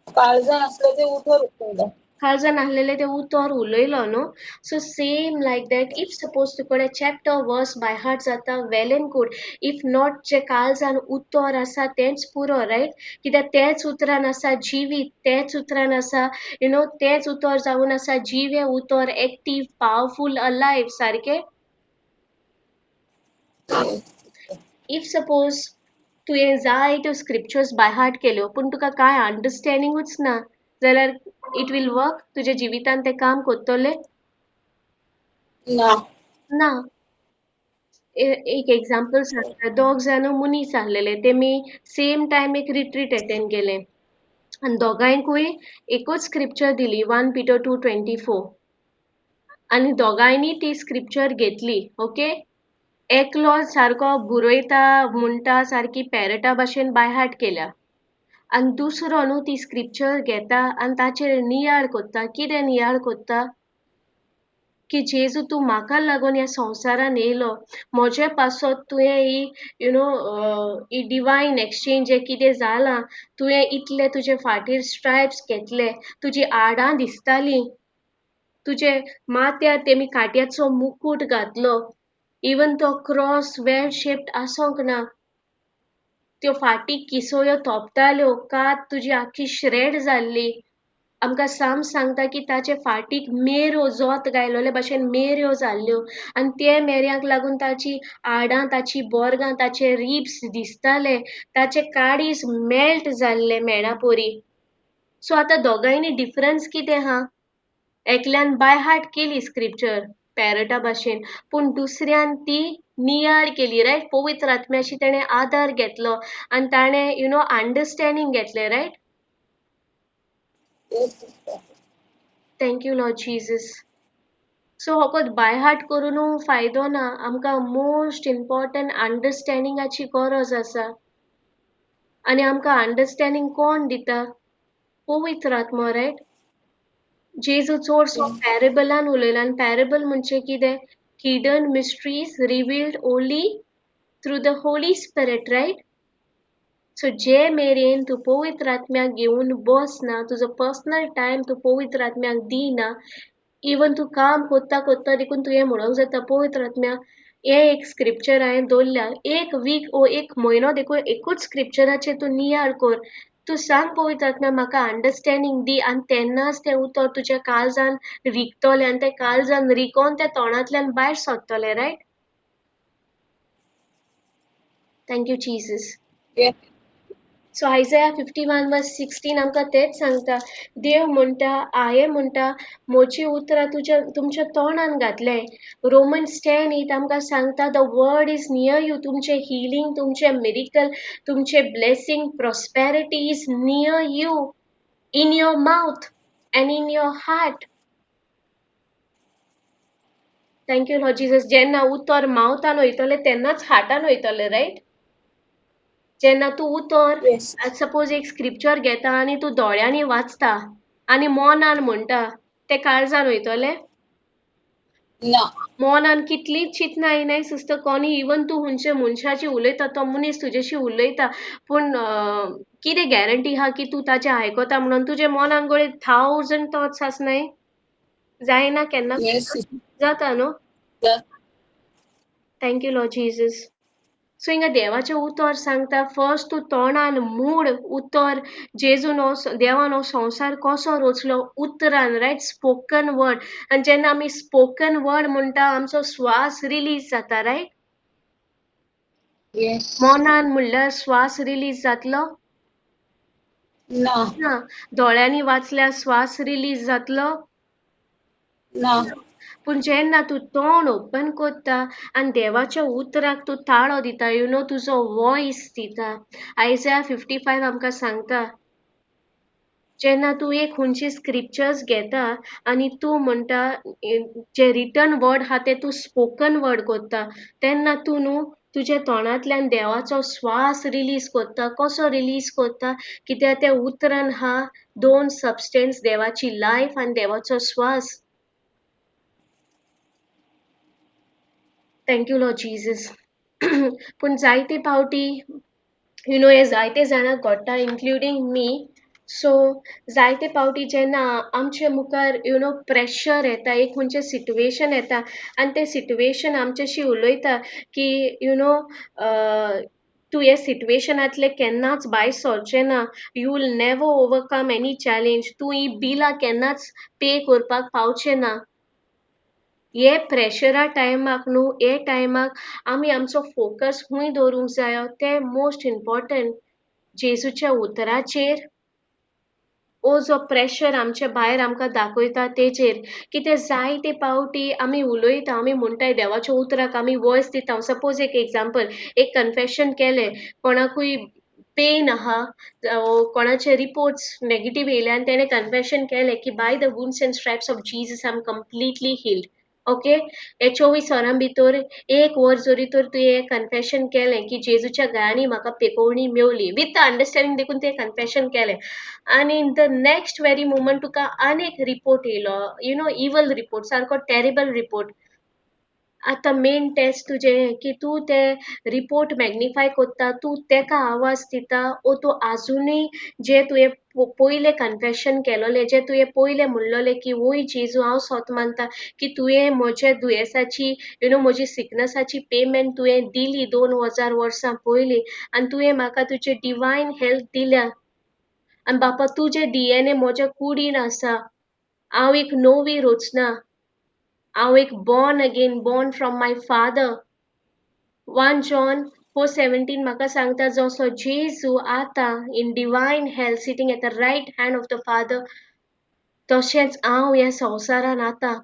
काळजान आसलें तें उतर उलयलो. काळजान आहलेलें तें उतर उलयलो न्हू. So same like that, if suppose तुकडे chapter verse by heart जाता well and good, if not जें काळजान उतर आसा तेंच पुरो, रायट? कित्याक तेच उतरान आसा जिवीत, तेच उतरान आसा you know, तेच उतर जावन आसा जिवें उतर, एक्टीव, पावरफूल, अलायव, सारकें? If suppose तुवें जायत्यो स्क्रिप्चर्स बाय हार्ट केल्यो पूण तुका कांय अंडरस्टँडिंगूच ना जाल्यार it will work? तुज्या जिवितान तें काम करतलें? ना. ना. एक एग्जाम्पल सांगता, दोग जाण मनीस आहलेले, तेमी सेम टायम एक रिट्रीट अटेंड केलें आनी दोगांयकूय एकूच स्क्रिप्चर दिली, 1 पीटर 2:24, आनी दोगांयनी ती स्क्रिप्चर घेतली, ओके? एकलो सारको बरयता म्हणटा सारकी पॅरटा भाशेन बाय हार्ट केल्या आनी दुसरो न्हू ती स्क्रिप्चर घेता आनी ताचेर नियाळ कोत्ता. कितें नियाळ कोत्ता? की जेजू तूं म्हाका लागून ह्या संवसारान येयलो, म्हजे पासत तुवें ही you know he divine exchange हें कितें जालां, तुवें इतले तुजे फाटीर स्ट्रायप्स घेतले, तुजी आडां दिसतालीं, तुजे माथ्यार तेमी काट्याचो मुकूट घातलो, इवन तो क्रॉस वेल शेप्ड आसोंक ना, त्यो फाटीक किसोयो तोपताल्यो, कात तुजी आख्खी श्रेड जाल्ली. आमकां साम सांगता की ताचे फाटीक मेरो जोत गायलोले भाशेन मेऱ्यो जाल्ल्यो आनी ते मेऱ्यांक लागून ताची हाडां, ताची बोरगां, ताचे रिब्स दिसताले, ताचे काडीस मेल्ट जाल्ले मेणापोरी. सो आतां दोगांयनी डिफरन्स कितें आहा? एकल्यान बाय हार्ट केली स्क्रिप्चर पॅरटा भाशेन, पूण दुसऱ्यान ती नियाळ केली, रायट? पवित्र आत्म्याशी तेणें आदार घेतलो आनी ताणें you know understanding घेतलें, right? Yes sister. Thank you Lord Jesus. So फकत बाय हार्ट करून फायदो ना, आमकां मोस्ट इम्पॉर्टंट अंडरस्टँडिंगाची गरज आसा. आनी आमकां अंडरस्टँडींग कोण दिता? पवित्र आत्मो, रायट? जेजू चडसो पॅरेबलान उलयला आनी पॅरेबल म्हणजे कितें? Hidden mysteries revealed only through the Holy Spirit, right? So जे मेरेन तूं पवित्र आत्म्याक घेवन बसना, तुजो पर्सनल टायम तूं पवित्र आत्म्याक दिना, इवन तूं काम कोत्ता कोत्ता देखून तुवें म्हणूंक जाता पवित्र आत्म्या हें एक स्क्रिप्चर हांवें दवरल्या, एक वीक ओ एक म्हयनो देखून एकूच स्क्रिप्चराचेर तूं नियाळ कर, तूं सांग पवित्र आत्म्या म्हाका अंडरस्टँडींग दी, आनी तेन्नाच तें उतर तुज्या काळजान रिगतलें आनी तें काळजान रिगोन त्या तोंडांतल्यान भायर सरतलें, right? Thank you Jesus. Yes. So Isaiah 51:16 आमकां तेंच सांगता, देव म्हणटा, हांवें म्हणटा म्हजी उतरां तुज्या तुमच्या तोंडान घातलें. रोमन्स 10:8 आमकां सांगता the word is near you, तुमचें हिलींग, तुमचें मिरिकल, तुमचें blessing, prosperity is near you, in your mouth and in your heart. Thank you Lord Jesus. जेन्ना उतर मावथान वयतलें तेन्नाच हार्टान वयतलें, रायट? जेन्ना तूं उतर Yes. सपोज एक स्क्रिप्चर घेता आनी तूं दोळ्यांनी वाचता, आनी मोनान म्हणटा तें काळजान वयतलें? ना. मोनान कितलींय चिंतनां येयनाय सिस्टर कोनी, इवन तूं खंयच्या मनशाची उलयता, तो मनीस तुजेशी उलयता, पूण कितें गॅरंटी आहा की तूं ताचें आयकता म्हणून? तुजे मोनान गोळे थावजंड थॉट्स आसनाय? जायना केन्ना? Yes sister. जाता न्हू? Thank you Lord Jesus. So हिंगा देवाचें उतर सांगता, फर्स्ट तूं तोंडान मूड उतर. जेजून हो, देवान हो संवसार कसो रचलो? उतरान, रायट? Spoken word. आनी जेन्ना आमी स्पोकन वर्ड म्हणटा, आमचो स्वास रिलीज जाता, रायट? येस. मोनान म्हणल्यार स्वास रिलीज जातलो? ना. ना. दोळ्यांनी वाचल्यार स्वास रिलीज जातलो? ना. पूण जेन्ना तूं तोंड ओपन करता आनी देवाच्या उतराक तूं ताळो दिता, you know, तुजो वॉयस दिता. आयजया 55 आमकां सांगता, जेन्ना तूं एक खंयची स्क्रिप्चर्स घेता आनी तूं म्हणटा, जे रिटर्न वर्ड आहा ते तूं स्पोकन वर्ड करता, तेन्ना तूं न्हू तुज्या तोंडांतल्यान देवाचो स्वास रिलीज करता. कसो रिलीज करता? कित्याक त्या उतरान आहा दोन सबस्टन्स, देवाची लायफ आनी देवाचो स्वास. Thank you Lord Jesus. पूण जायते पावटी, you know, हे जायते जाणांक घडटा, इन्क्लुडींग मी. सो जायते पावटी जेन्ना आमचे मुखार, you know, pressure येता, एक खंयचें सिट्युएशन येता आनी तें सिट्युएशन आमच्याशी उलयता की, you know, तूं हे सिट्युएशनांतलें केन्नाच भायर सरचें ना, you will never overcome any challenge, तूं ही बिलां केन्नाच पे करपाक पावचें ना. हे प्रेशरा टायमाक न्हू, हे टायमाक आमी आमचो फोकस खूंय दवरूंक जायो तें मोस्ट इम्पोर्टंट, जेजूच्या उतराचेर ओ जो प्रेशर आमचे भायर आमकां दाखयता तेजेर? कित्याक जायते पावटी आमी उलयता, आमी म्हणटाय, देवाच्या उतराक आमी वॉयस दिता. सपोज एक एग्जाम्पल, एक कन्फेशन केलें, कोणाकूय पेन आहा, कोणाचे रिपोर्ट्स नेगेटीव येयले आनी तेणें कन्फेशन केलें की by the wounds and stripes of Jesus I am completely healed. Okay, हे 24 वरां भितर एक वर जरी तर तुवें कन्फेशन केलें की जेजूच्या गळ्यांनी म्हाका पेकोवणी मेवली, विथ the understanding देखून तुवें कन्फेशन केलें, आनी in the next very moment तुका आनी एक रिपोर्ट येयलो, you know, evil report, सारको टेरेबल रिपोर्ट. आतां मेन टेस्ट तुजें की तूं ते रिपोर्ट मॅग्निफाय कोत्ता, तूं तेका आवाज दिता, ओ तूं आजुनूय जें तुवें पयलें कन्फेशन केलोलें, जें तुवें पयलें म्हणलोलें की वय जेजू, हांव सोत मानता की तुवें म्हज्या दुयेंसाची, you know, म्हजी सिकनसाची पेमेंट तुवें दिली 2000 वर्सां पयलीं आनी तुवें म्हाका तुजें डिवायन हेल्थ दिल्या आनी बापा तुजें DNA म्हज्या कुडीन आसा, हांव एक नवी रचना, हांव एक born again, born from my father. 1 John 4:17 म्हाका सांगता, जसो जेजू आतां in divine health sitting at the right hand of the father, तशेंच हांव ह्या संवसारान आतां.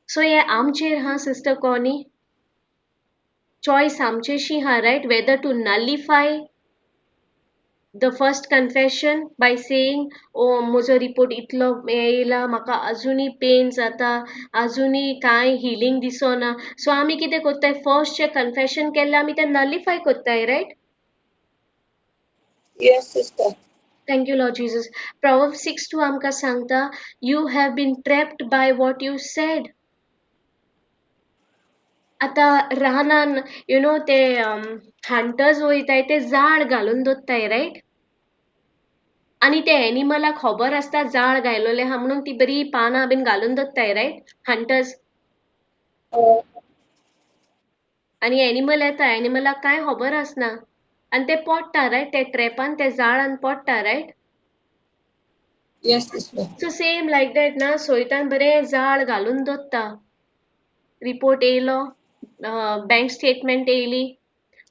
सो हें आमचेर हा सिस्टर कॉनी, चॉयस आमचेशी हा, right? Whether to nullify the first confession by saying, oh म्हजो रिपोर्ट इतलो येयला, म्हाका अजुनूय पेन जाता, अजुनूय कांय हिलींग दिसना. सो आमी कितें कोत्ताय, फर्स्ट जें कन्फेशन केल्लें आमी तें नलिफाय कोत्ताय, right? Yes sister. Thank you Lord Jesus. Proverbs 6:2 आमकां सांगता, you have been trapped by what you said. आतां रानान, you know, ते हंटर्स वयताय, ते जाळ घालून दवरताय, रायट? आनी ते एनिमलाक खबर आसता जाळ घायलोलें आहा म्हणून, ती बरी पानां बीन घालून दवरताय, रायट, हंटर्स? हय. आनी एनिमल येता, एनिमलाक कांय खबर आसना आनी ते पडटा, रायट? ते ट्रॅपान, ते जाळान पडटा, right? Yes sister. So same like that ना, सोयतान बरें जाळ घालून दवरता. रिपोर्ट येयलो, बँक स्टेटमेंट येयली,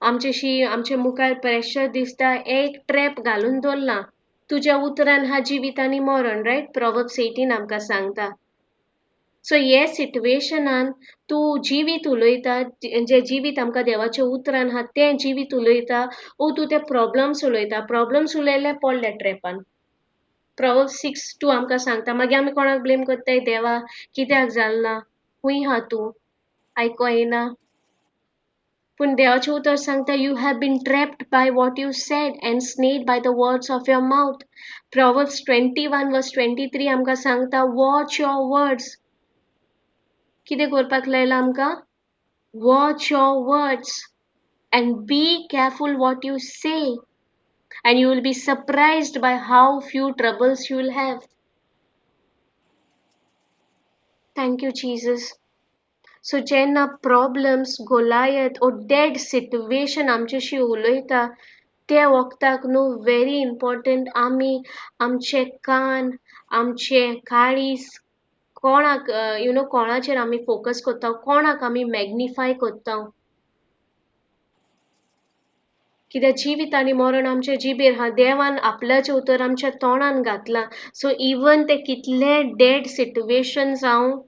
आमचेशी आमचे मुखार प्रेशर दिसता, एक ट्रॅप घालून दवरलां. तुज्या उतरान हा जिवीत आनी मरण, रायट? प्रोवर्ब्स 18 आमकां सांगता. सो हे सिट्युएशनान तूं जिवीत उलयता, जें जिवीत आमकां देवाच्या उतरान आहा तें जिवीत उलयता, ओ तूं ते प्रॉब्लम्स उलयता? प्रॉब्लम्स उलयले, पडले ट्रॅपान. प्रोवर्ब्स 6:2 आमकां सांगता. मागीर आमी कोणाक ब्लेम करताय? देवा, कित्याक जालें ना, खूंय आहा तूं, आयको येना? पूण देवाचें उतर सांगता, you have been trapped by what you said and snared by the words of your mouth. Proverbs 21 verse 23 आमकां सांगता, वॉच your words. कितें करपाक लायलां आमकां? Watch your words and be careful what you say, and you will be surprised by how few troubles you will have. Thank you, Jesus. So जेन्ना problems, Goliath or dead situation आमच्याशी उलयता, ते वखदाक न्हू very important आमी आमचे कान, आमचे काळीज कोणाक you know कोणाचेर आमी फोकस करता, कोणाक आमी मॅग्निफाय करता. कित्याक जिवीत आनी मरण आमच्या जिबेर आहा. देवान आपल्याचें उतर आमच्या तोंडान घातलां. सो इवन ते कितले डेड सिट्युएशन जावं,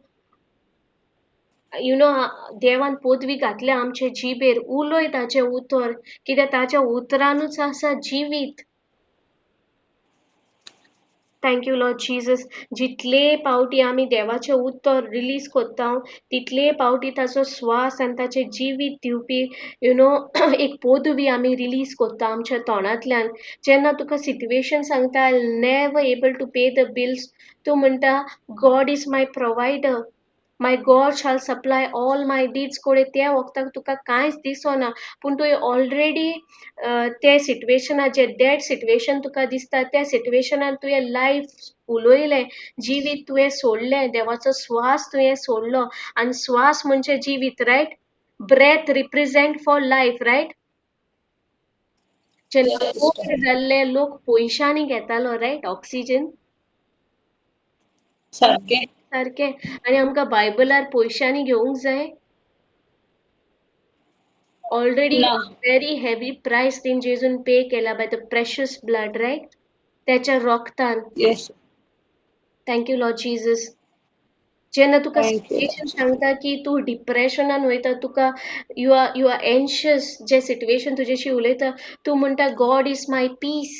you know देवान पदवी घातल्या आमचे जिबेर, उलय ताचें उतर, कित्याक ताच्या उतरानूच आसा जिवीत. Thank you Lord Jesus. जितले पावटी आमी देवाचें उतर रिलीज करता, तितले पावटी ताचो स्वास आनी ताचें जिवीत दिवपी you know एक पदवी आमी रिलीज करता आमच्या तोंडांतल्यान. जेन्ना तुका सिट्युएशन सांगता, I never able to pay the bills, तूं म्हणटा God is my provider, my God shall supply all my needs. कोडे त्या वखदाक तुका कांयच दिसना, पूण तुवें ऑलरेडी ते सिट्युएशनाक, जे डेड सिट्युएशन तुका दिसता, त्या सिट्युएशनान तुवें लायफ उलयलें, जिवीत तुवें सोडलें, देवाचो स्वास तुवें सोडलो. आनी स्वास म्हणजे जिवीत, right? Breath represent for life, right? जेन्ना कोविड जाल्ले लोक पयशांनी घेतालो, रायट, ऑक्सिजन. सारकें. सारकें. आनी आमकां बायबलार पयशांनी घेवंक जाय? ऑलरेडी ना. व्हेरी हेवी प्रायस तें जेजून पे केला by the precious blood, right? त्याच्या रोगतान. Yes. Thank you Lord Jesus. जेन्ना तुका thank you. Situation सांगता की तूं डिप्रेशनान वयता, तुका you are anxious, जे सिट्युएशन तुजेशी उलयता, तूं म्हणटा गॉड is my piece.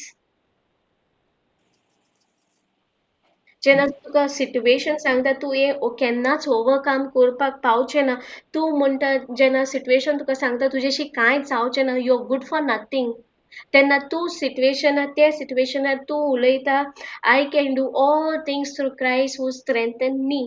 जेन्ना तुका सिट्युएशन सांगता तूं हें केन्नाच ओवरकम करपाक पावचें ना, तूं म्हणटा जेन्ना सिट्युएशन तुका सांगता तुजेशी कांयच जावचें ना, you are good for nothing, तेन्ना तूं सिट्युएशनार, त्या सिट्युएशनार तूं उलयता, I can do all things through Christ who strengthen me.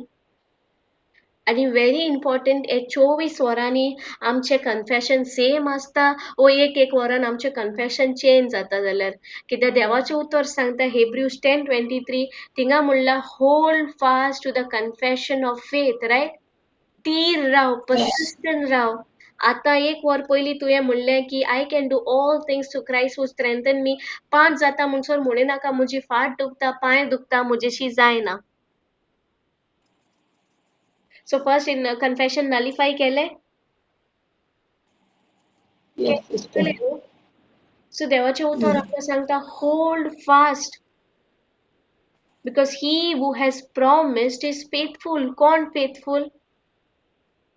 आनी व्हेरी इम्पॉर्टंट, हे 24 वरांनी आमचें कन्फेशन सेम आसता वो एक एक वरान आमचें कन्फेशन चेंज जाता जाल्यार, कित्याक देवाचें उतर सांगता हेब्रूज 10:23, थिंगा म्हणलां hold fast to the confession of faith, right? थीर राव, पर्सिस्टंट राव. आतां एक वर पयलीं तुवें म्हणलें की I can do all things through Christ who strengthen me. 5 जाता म्हणसर म्हणूं नाका म्हजी फाट दुखता, पांय दुखता, म्हजेशी जायना. So first in confession nullify केलें? Yes, sister. So देवाचें उतर आमकां सांगता hold fast, because he who has promised is faithful. कोण फेथफूल?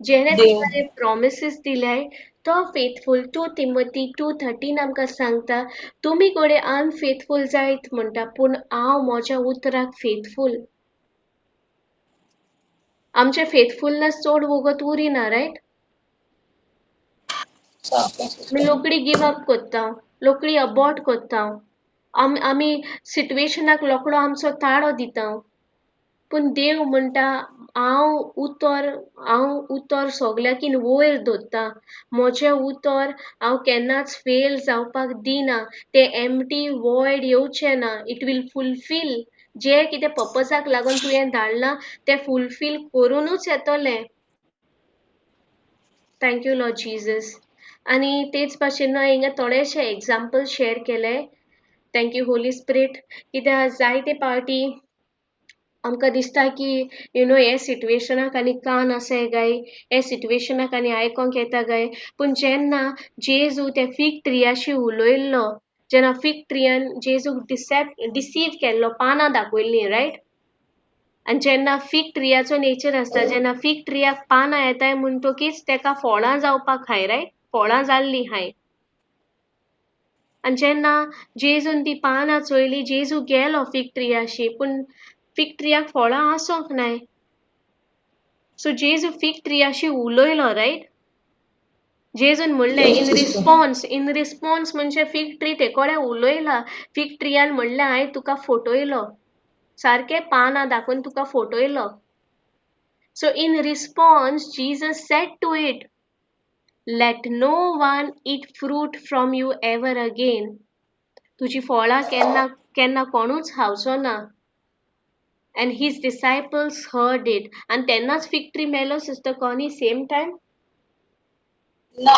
जेणे देव. तुका हे प्रॉमिसीस दिल्याय तो फेथफूल. 2 तिमोथी 2:13 आमकां सांगता तुमी घडये अनफेथफूल जायत म्हणटा, पूण हांव म्हज्या उतराक फेथफूल. आमचें फेथफुलनेस चड वगत उरिना, रायट? आमी रोखडी गिव अप करता, रोखडी अबॉर्ट करता, आमी सिट्युएशनाक रोखडो आमचो ताळो दिता. पूण देव म्हणटा हांव उतर, हांव उतर सगल्याकीन वयर दवरता, म्हजें उतर हांव केन्नाच फेल जावपाक दिना, तें एम्प्टी वॉयड येवचें ना, it will fulfil. जें कितें पर्पजाक लागून तुवें धाडलां तें फुलफील करुनूच येतलें. Thank you Lord Jesus. आनी तेच भाशेन हांवें हिंगा थोडेशे एग्जाम्पल शेअर केले. Thank you Holi spirit. कित्याक जायते पावटी आमकां दिसता की you know हे सिट्युएशनाक आनी कान आसाय काय, हे सिट्युएशनाक आनी आयकोंक येता काय, पूण जेन्ना जेजू त्या फीग ट्रियाशी उलयल्लो, जेन्ना फीग ट्रियान जेजूक डिसीव केल्लो, पानां दाखयल्लीं, रायट? आनी जेन्ना फीग ट्रियाचो नेचर आसता, जेन्ना फीग ट्रियाक पानां येताय म्हणटकीच तेका फळां जावपाक हाय, रायट? फळां जाल्लीं हाय. आनी जेन्ना जेजून ती पानां चोयली, जेजू गेलो फीग ट्रियाशी, पूण फीग ट्रियाक फळां आसोंक नाय. सो जेजू फीग ट्रियाशी उलयलो, रायट? जेजून म्हणलें Yes in sister. Response, in response म्हणजे फीग ट्री तेकोड्या उलयला. फीग ट्रियान म्हणलें हांवें तुका फटयलो, सारकें पानां दाखोवन तुका फटयलो. So in response Jesus said to it, let no one eat fruit from you ever again. तुजी फळां केन्ना केन्ना कोणूच खावचो ना. And his disciples heard it. आनी तेन्नाच फीग ट्री मेलो सिस्टर कॉनी, सेम टायम? ना,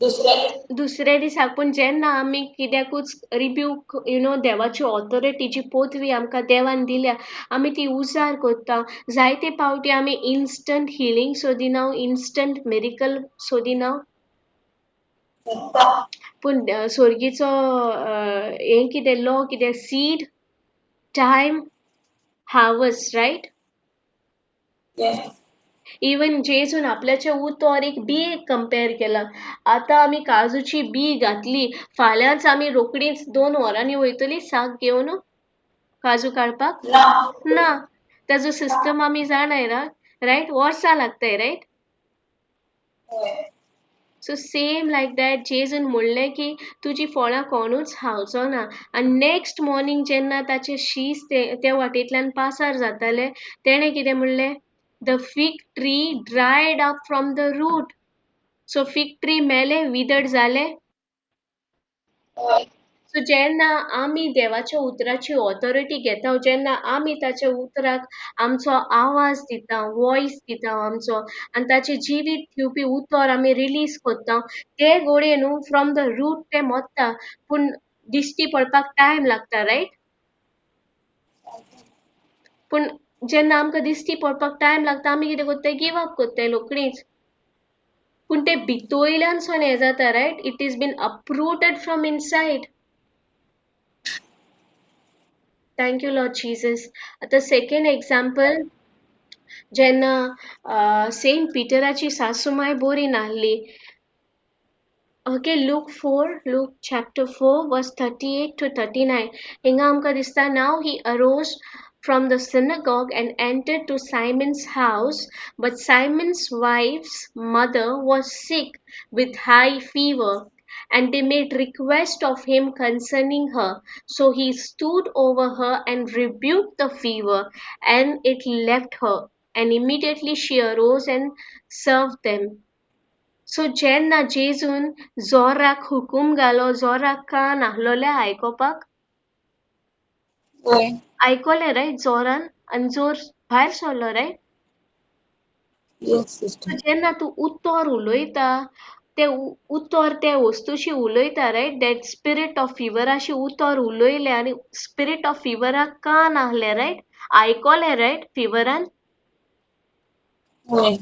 दुसऱ्या दिसा. दुसऱ्या दिसाक. पूण जेन्ना आमी कित्याकूच रिब्यूक, you know, देवाची ऑथॉरिटी जी पदवी आमकां देवान दिल्या आमी ती उजार करता. जायते पावटी आमी इन्स्टंट हिलींग सोदिना, इन्स्टंट मिरिकल सोदिना. पूण सोर्गीचो हें कितें लॉ कितें, seed time harvest, right? Yes. Even जेजून आपल्याचें उतर एक बियेक कंपेर केलां. आतां आमी काजूची बी घातली, फाल्यांच आमी रोखडीच 2 वरांनी वयतली साक घेवन काजू काडपाक? ना. ना. ताजो सिस्टम आमी जाणाय, रायट? वर्सां लागताय, रायट? हय. सो सेम लायक that, जेजून म्हणलें की तुजी फळां कोणूच खावचो ना. आनी नेक्स्ट मॉर्निंग जेन्ना ताचे शीस ते वाटेंतल्यान पासार जाताले, तेणें कितें म्हणलें? The fig tree dried up from the root. So fig tree मेलें, विदर्ड जालें. हय. सो जेन्ना आमी देवाच्या उतराची ऑथॉरिटी घेता, जेन्ना आमी ताच्या उतराक आमचो आवाज दिता, वॉयस दिता आमचो, आनी ताचें जिवीत दिवपी उतर आमी रिलीज करता, ते घोडये न्हू फ्रॉम the root ते मोत्ता. पूण दिश्टी पडपाक टायम लागता, रायट? पूण जेन्ना आमकां दिश्टी पडपाक टायम लागता, आमी कितें करताय? गिव अप करताय रोखडीच. पूण ते भितोयल्यानसून हें जाता, right? It is been uprooted from inside. Thank you Lord Jesus. आतां सेकंड एग्जाम्पल, जेन्ना सेंट पिटराची सासूमाय बरी नासली. Okay, Luke 4, Luke chapter 4 verse 38 to 39. हिंगा आमकां दिसता, now he arose from the synagogue and entered to Simon's house, but Simon's wife's mother was sick with high fever, and they made request of him concerning her. So he stood over her and rebuked the fever, and it left her, and immediately she arose and served them. So जेन्ना जेजून जोराक हुकूम घालो, जोराक कान आहलोले आयकोपाक? हय. आयकोलें, right? जोरान, आनी जोर भायर सरलो, रायट? Yes sister. जेन्ना तूं उतर उलयता, ते उतर ते वस्तूशी उलयता, रायट? That spirit of फिवराशी उतर उलयलें आनी स्पिरीट ऑफ फिवराक कान आहले, रायट? आयकोलें, रायट, फिवरान? हय.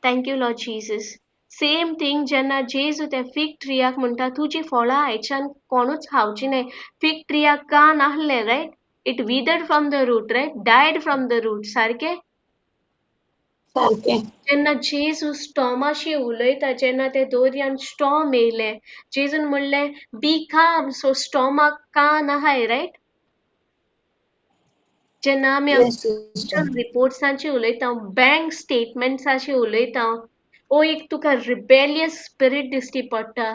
Thank you Lord Jesus. Same thing जेन्ना जेजू त्या फीग ट्रियाक म्हणटा, तुजी फळां आयच्यान कोणूच खावची न्हय. फीग ट्रियाक कान आहले, right? It withered from the root, right? Died from the root, सारकें? सारकें. जेन्ना जेजू स्टॉमाशी उलयता, जेन्ना ते दोरयान स्टॉम येयले, जेजून म्हणलें बी काम. सो स्टॉमाक कान आहाय, रायट? जेन्ना आमी येस सिस्टर. रिपोर्ट्सांची उलयता, बँक स्टेटमेंट्साची उलयता, ओ एक तुका रिबेलियस स्पिरीट दिश्टी पडटा,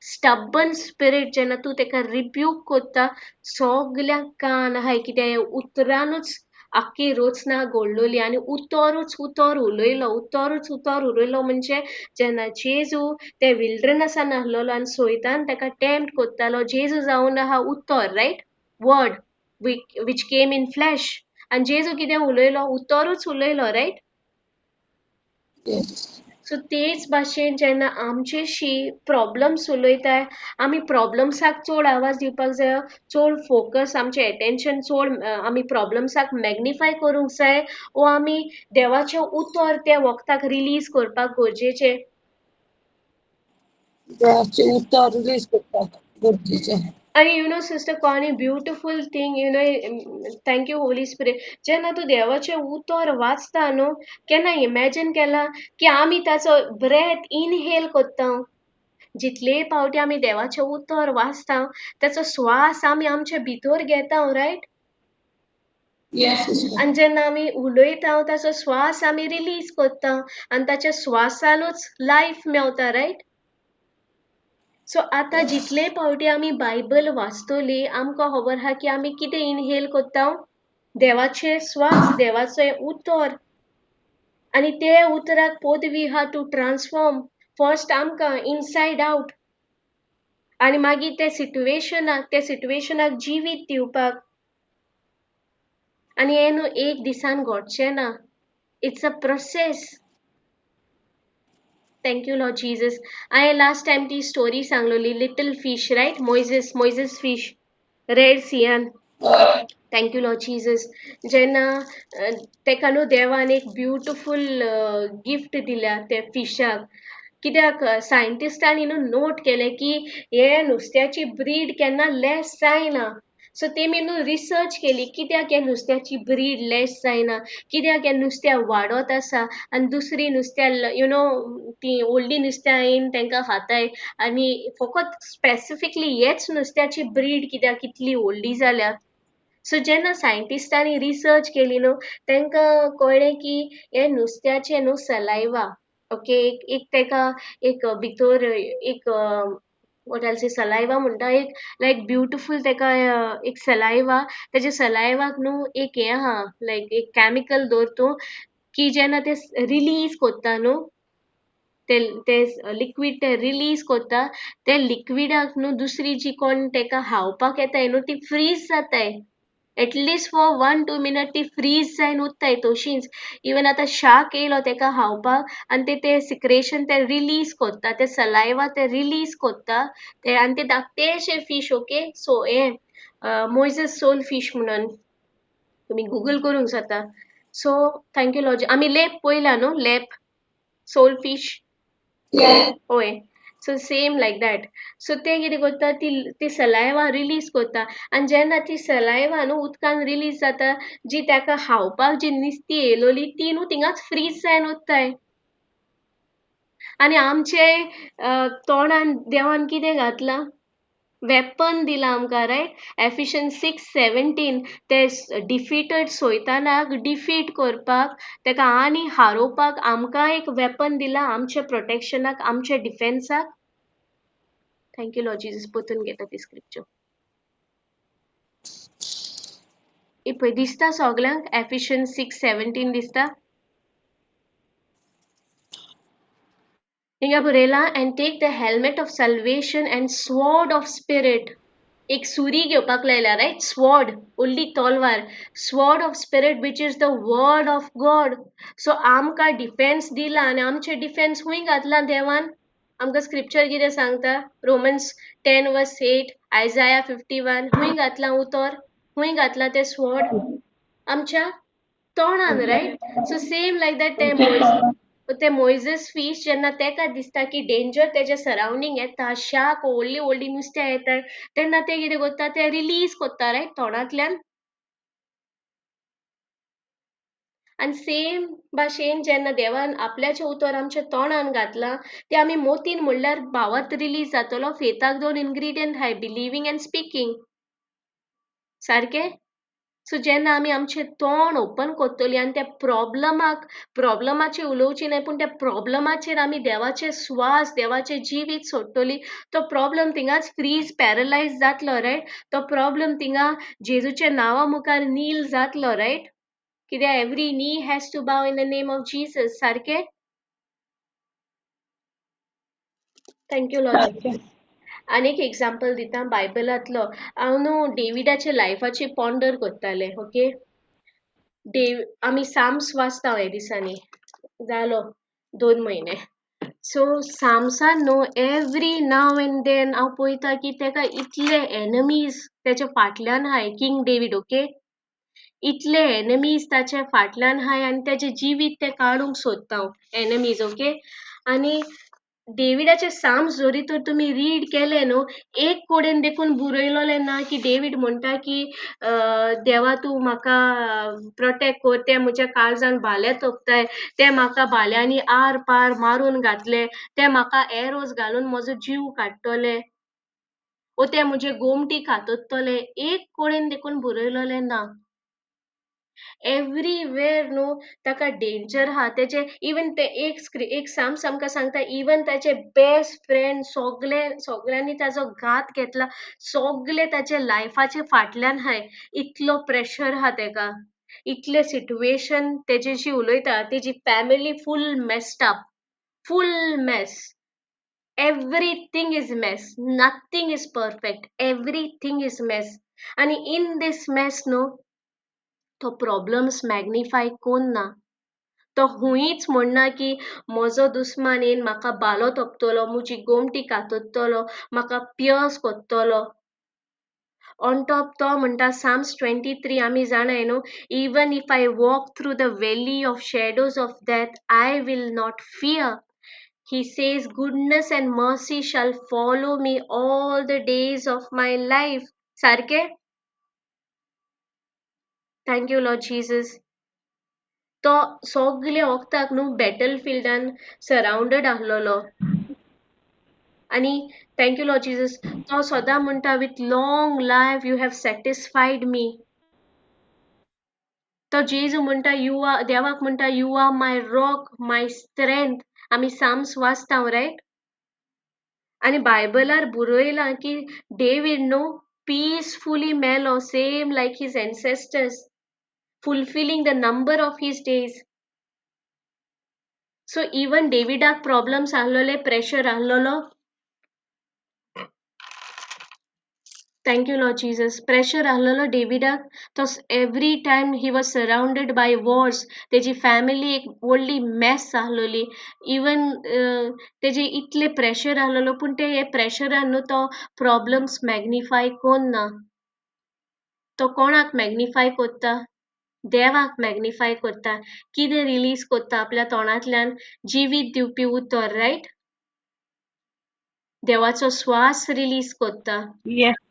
स्टबन स्पिरीट. जेन्ना तूं तेका रिब्यूक कोत्ता, सगल्याक कान आहाय, कित्याक उतरानूच आख्खी रचना घडलोली आनी उतरूच उतर उलयलो, उतरूच उतर उलयलो. म्हणजे जेन्ना जेजू ते विल्डरनसान आहलोलो आनी सोयतान तेका टेम्प्ट कोत्तालो, जेजू जावन आहा उतर, right? Word which came in flesh. आनी जेजू कितें उलयलो? उतरूच उलयलो, रायट? येस. सो तेच भाशेन जेन्ना आमचेशी प्रॉब्लम्स उलयताय, आमी प्रॉब्लम्साक चड आवाज दिवपाक जायो, चड फोकस आमचें एटेन्शन चड आमी प्रॉब्लम्साक मॅग्निफाय करूंक जाय, वो आमी देवाचें उतर त्या वखदाक रिलीज करपाक गरजेचें? देवाचें उतर रिलीज करपाक गरजेचें. आनी you know sister Connie, beautiful thing, you know, thank you Holy Spirit. जेन्ना तूं देवाचें उतर वाचता न्हू, केन्ना इमॅजीन केलां की आमी ताचो ब्रेथ इनहेल कोत्ता? जितले पावटी आमी देवाचें उतर वाचता, ताचो स्वास आमी आमचे भितर घेता, रायट? Yes sister. आनी जेन्ना आमी उलयता, ताचो स्वास आमी रिलीज कोत्ता आनी ताच्या स्वासानूच लायफ मेवता, रायट? सो आतां जितले फावटी आमी बायबल वाचतली आमकां खबर आहा की आमी कितें इनहेल कोत्ता, देवाचे स्वास, देवाचें उतर, आनी ते उतराक पदवी आहा टू ट्रान्सफॉर्म फर्स्ट आमकां इनसायड आवट, आनी मागीर ते सिट्युएशनाक, ते सिट्युएशनाक जिवीत दिवपाक. आनी हें न्हू एक दिसान घडचें ना, it's a process. Thank you Lord Jesus. हांवें लास्ट टायम ती story सांगलोली, little fish, right, Moses, Moses fish, red सियान. Thank you Lord Jesus. जेन्ना तेका न्हू देवान एक ब्युटिफूल गिफ्ट दिल्या त्या फिशाक, कित्याक सायंटिस्टांनी न्हू नोट केलें की हे नुस्त्याची ब्रीड केन्ना लेस जायना. सो तेमी न्हू रिसर्च केली कित्याक ह्या नुस्त्याची ब्रीड लेस जायना, कित्याक हें नुस्त्या वाडत आसा आनी दुसरी नुस्त्या you know ती व्हडलीं नुस्त्यां येवन तांकां खाताय, आनी फकत स्पेसिफिकली हेच नुस्त्याची ब्रीड कित्याक इतली व्हडली जाल्या. सो जेन्ना सायंटिस्टांनी रिसर्च केली न्हू तांकां कळ्ळें की हे नुस्त्याचें न्हू सलायवा, ओके, एक एक ताका एक भितर एक what I'll say saliva म्हणटा, एक लायक ब्युटिफूल ताका एक सलायवा, तेज्या सलायवाक न्हू एक हें आहा, लायक एक कॅमिकल दवर तूं की जेन्ना ते रिलीज कोत्ता न्हू ते ते लिक्वीड ते रिलीज कोत्ता, ते लिक्विडाक न्हू दुसरी जी कोण ताका खावपाक येताय न्हू ती फ्रीज जाताय. At least for 1-2 minute ती फ्रीज जायन उत्ताय तशींच. इवन आतां शार्क येयलो तेका खावपाक आनी ते ते सिक्रेशन ते रिलीज कोत्ता, ते सलायवा ते रिलीज कोत्ता ते, आनी ते धाकटेशे फीश, ओके, सो हें मोयझस सोल फीश म्हणून तुमी गुगल करूंक जाता. So thank you Lord. आमी लेप पळयला न्हू, लेप सोल फीश, हय, so same like that. So ते कितें करता, ती ती सलायवा रिलीज करता, आनी जेन्ना ती सलायवा न्हू उदकान रिलीज जाता, जी ताका खावपाक जी निस्ती येयलोली ती न्हू थिंगाच फ्रीज जायन उत्ताय. आनी आमचे तोंडान देवान कितें घातलां, वेपन दिलां आमकां, रायट, एफिशियन्स 6:17, ते डिफिटेड सोयतानाक डिफीट करपाक, तेका आनी हारोवपाक आमकां एक वेपन दिलां, आमच्या प्रोटेक्शनाक, आमच्या डिफेन्साक. Thank you Lord Jesus. पोतून घेता ती स्क्रिप्चर. पळय दिसता सगल्यांक, एफिशियन्स 6:17 दिसता. हिंगा बरयलां, and take the helmet of salvation and sword of spirit. एक सुरी घेवपाक लायल्या, रायट, स्वॉर्ड, व्हडली तलवार, sword of spirit which is the word of God. So आमकां डिफेन्स दिला, आनी आमचें डिफेन्स खूंय घातलां देवान? आमकां स्क्रिप्चर कितें सांगता? रोमन्स 10:8, आयजाया 51, खूंय घातलां उतर, खूंय घातलां तें स्वॉर्ड? आमच्या तोंडान, right. So same like that ते ते मोयझस फीश जेन्ना तेका दिसता की डेंजर तेज्या सरावंडींग येता, शार्क व्हडली व्हडली नुस्त्या येता, तेन्ना ते कितें करता, ते रिलीज करता, रायट, तोंडांतल्यान. आनी सेम भाशेन जेन्ना देवान आपल्याचें उतर आमच्या तोंडान घातलां, तें आमी मोतीन म्हणल्यार भावात रिलीज जातलो. फेताक दोन इनग्रिडियंट आहाय, बिलिवींग एंड स्पिकींग, सारकें. सो जेन्ना आमी आमचें तोंड ओपन करतली आनी त्या प्रॉब्लमाक, प्रॉब्लमाचेर उलोवची न्हय, पूण त्या प्रॉब्लमाचेर आमी देवाचे स्वास, देवाचें जिवीत सोडटली, तो प्रॉब्लम थिंगाच फ्रीज, पॅरलायज जातलो, रायट. तो प्रॉब्लम थिंगा जेजूच्या नांवा मुखार नील जातलो, रायट. कित्याक every knee has to bow in the name of Jesus, सारकें. Thank you Lord Jesus. आनी एक एग्जाम्पल दिता बायबलांतलो. हांव न्हू डेविडाच्या लायफाचेर पॉन्डर करतालें, ओके. आमी साम्स वाचता हे दिसांनी, जालो 2 म्हयने. सो साम्सान न्हू एवरी now and then हांव पळयता की तेका इतले एनमीज तेच्या फाटल्यान आहाय, किंग डेवीड, ओके, इतले एनमीज ताच्या फाटल्यान आहाय आनी तेजें जिवीत ते काडूंक सोदता एनमीज, ओके. आनी डेविडाचे साम्स जरी तर तुमी रीड केले न्हू, एक कडेन देखून बरयलोलें ना की डेवीड म्हणटा की देवा तूं म्हाका प्रोटेक्ट कर, ते म्हज्या काळजान भाले तोपताय, ते म्हाका भाल्यांनी आर पार मारून घातले, ते म्हाका एरोज घालून म्हजो जीव काडटले, ओ ते म्हजे गोमटी कातरतले, एक कडेन देखून बरयलोलें ना. एवरीवेर न्हू ताका डेंजर आहा तेजे. इवन ते एक एक साम्स आमकां सांगता, इवन ताचे बेस्ट फ्रेंड सगले, सगळ्यांनी ताजो घात घेतला, सगले ताचे लायफाचे फाटल्यान आहाय. इतलो प्रेशर आहा तेका, इतले सिट्युएशन तेजेशी उलयता. तेजी family full messed up, full mess. Everything is mess, nothing is perfect, everything is mess. आनी इन दीस मेस न्हू तो प्रॉब्लम्स मॅग्निफाय कोन्ना. तो हुंयच म्हणना की म्हजो दुस्मान येवन म्हाका भालो तोपतलो, म्हजी गोमटी कातरतलो, म्हाका पियर्स कोत्तलो. ऑन टॉप तो म्हणटा साम्स 23, आमी जाणाय न्हू, even if I walk through the valley of shadows of death I will not fear. He says, goodness and mercy shall follow me all the days of my life. सारकें? Thank you Lord Jesus. तो सगल्या वखदाक न्हू battle फिल्डान सरावंडेड आहलोलो. आनी thank you Lord Jesus, तो सदां म्हणटा with long life you have satisfied me. तो जेजू म्हणटा you are, देवाक म्हणटा you are my rock, my strength. आमी साम्स वाचता, रायट? आनी बायबलार बरयलां की डेवीड न्हू पिसफुली मेलो, same like his ancestors, fulfilling the number of his days. So even डेविडाक प्रॉब्लम्स आहलोले, प्रेशर आहलोलो. Thank you Lord Jesus. Pressure आहलोलो डेविडाक. तो every time he was surrounded by wars. तेजी फॅमिली एक व्हडली मेस आहलोली. इवन तेजे इतले प्रेशर आहलोलो, पूण ते हे प्रेशरान न्हू तो प्रॉब्लम्स मॅग्निफाय कोन्ना. तो कोणाक मॅग्निफाय कोत्ता? देवाक मॅग्निफाय कोत्ता. कितें रिलीज कोत्ता आपल्या तोंडांतल्यान? जिवीत दिवपी उतर, रायट? देवाचो स्वास रिलीज कोत्ता. Yes.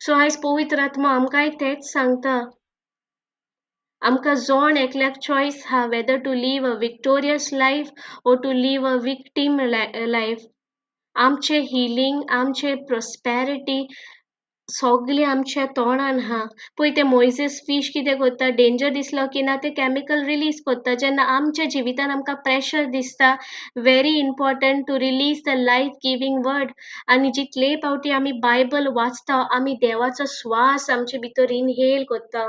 सो आयज पवित्र आत्मा आमकांय तेंच सांगता. आमकां जण एकल्याक चॉयस आहा whether to live a victorious life or to live a victim life. आमचें हिलींग, आमचें प्रोस्पेरिटी सगलें आमच्या तोंडान आहा. पळय ते मोयजीस फीश कितें करता, डेंजर दिसलो की ना ते केमिकल रिलीज करता. जेन्ना आमच्या जिवितान आमकां प्रेशर दिसता, very important to release the life giving word. आनी जितले फावटी आमी बायबल वाचता, आमी देवाचो स्वास आमचे भितर इनहेल करता.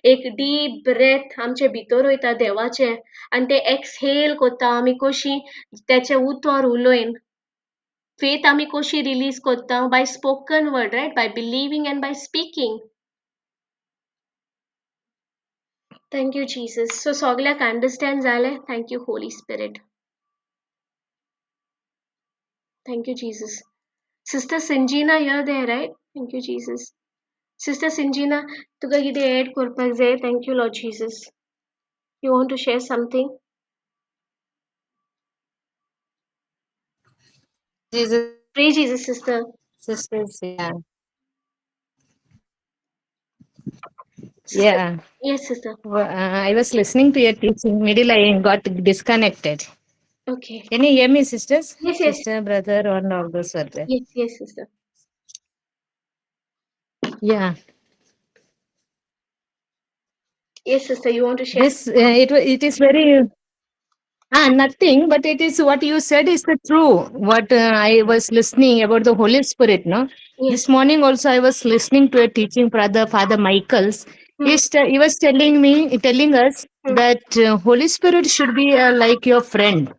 एक डीप ब्रेथ आमचे भितर वयता देवाचें, आनी ते एक्सहेल करता आमी कशी तेचें उतर उलोयन. फेथ आमी कशी रिलीज करता? By spoken word, right? By believing and by speaking. Thank you Jesus. So सगल्याक अंडरस्टँड जालें? Thank you Holy Spirit, thank you Jesus. Sister Sanjina, you are there, right? Thank you Jesus. Sister Sanjina, तुका कितें add करपाक जाय? Thank you Lord Jesus. You want to share something? Jesus, Pray Jesus sister. sisters, yeah. Sister, Yeah. Yes sister. Well, I was listening to your teaching. Middle, I got disconnected. Okay. Can you hear me, sisters? Yes, yes. Sister, brother, or all those were there. Yes, yes, sister. Yeah. Yes, sister, you want to share? This, it is very, nothing, but it is what you said is the true. What I was listening about the Holy Spirit, no? Yes. This morning also I was listening to a teaching, Father Michael's. Hmm. He was telling us Hmm. that Holy Spirit should be like your friend.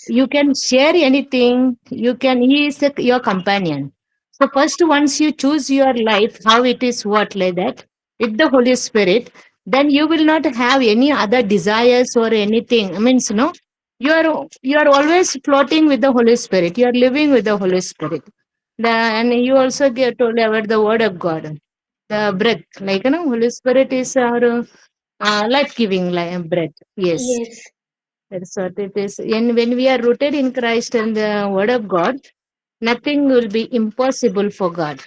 You can share anything. He is your companion. So first, once you choose your life, how it is, what like that, with the Holy Spirit, then you will not have any other desires or anything. I means, no, you are always floating with the Holy Spirit. You are living with the Holy Spirit. And you also get told about the Word of God, the breath. Like, you know, Holy Spirit is our life-giving breath. Yes. Yes. That's what it is. And when we are rooted in Christ and the Word of God, nothing will be impossible for God.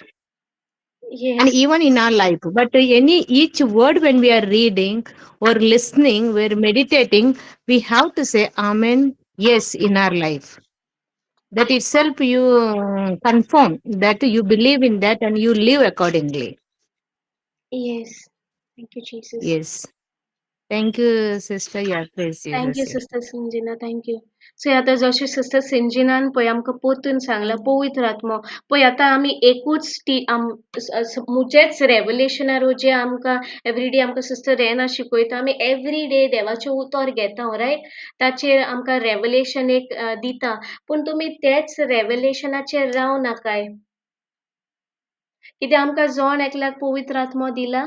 Yes. And even in our life. But each word when we are reading or listening, we are meditating, we have to say Amen, yes, in our life. That itself you confirm that you believe in that and you live accordingly. Yes. Thank you Jesus. Yes. Thank you sister. Yeah, praise thank you Jesus. Yeah. Sister Sanjana, thank you. So आतां जशें sister सिंजिनान पळय आमकां परतून सांगलां पवित्र आत्मो पळय आतां आमी एकूच टी मुजेच रेवलेशनार जें आमकां एवरीडे आमकां सिस्टर रेना शिकयता, आमी एवरीडे देवाचें उतर घेता, रायट? ताचेर आमकां रेवलेशन एक दिता, पूण तुमी तेच रेवलेशनाचेर राव नाकाय, कित्याक आमकां जण एकल्याक पवित्र आत्मो दिला,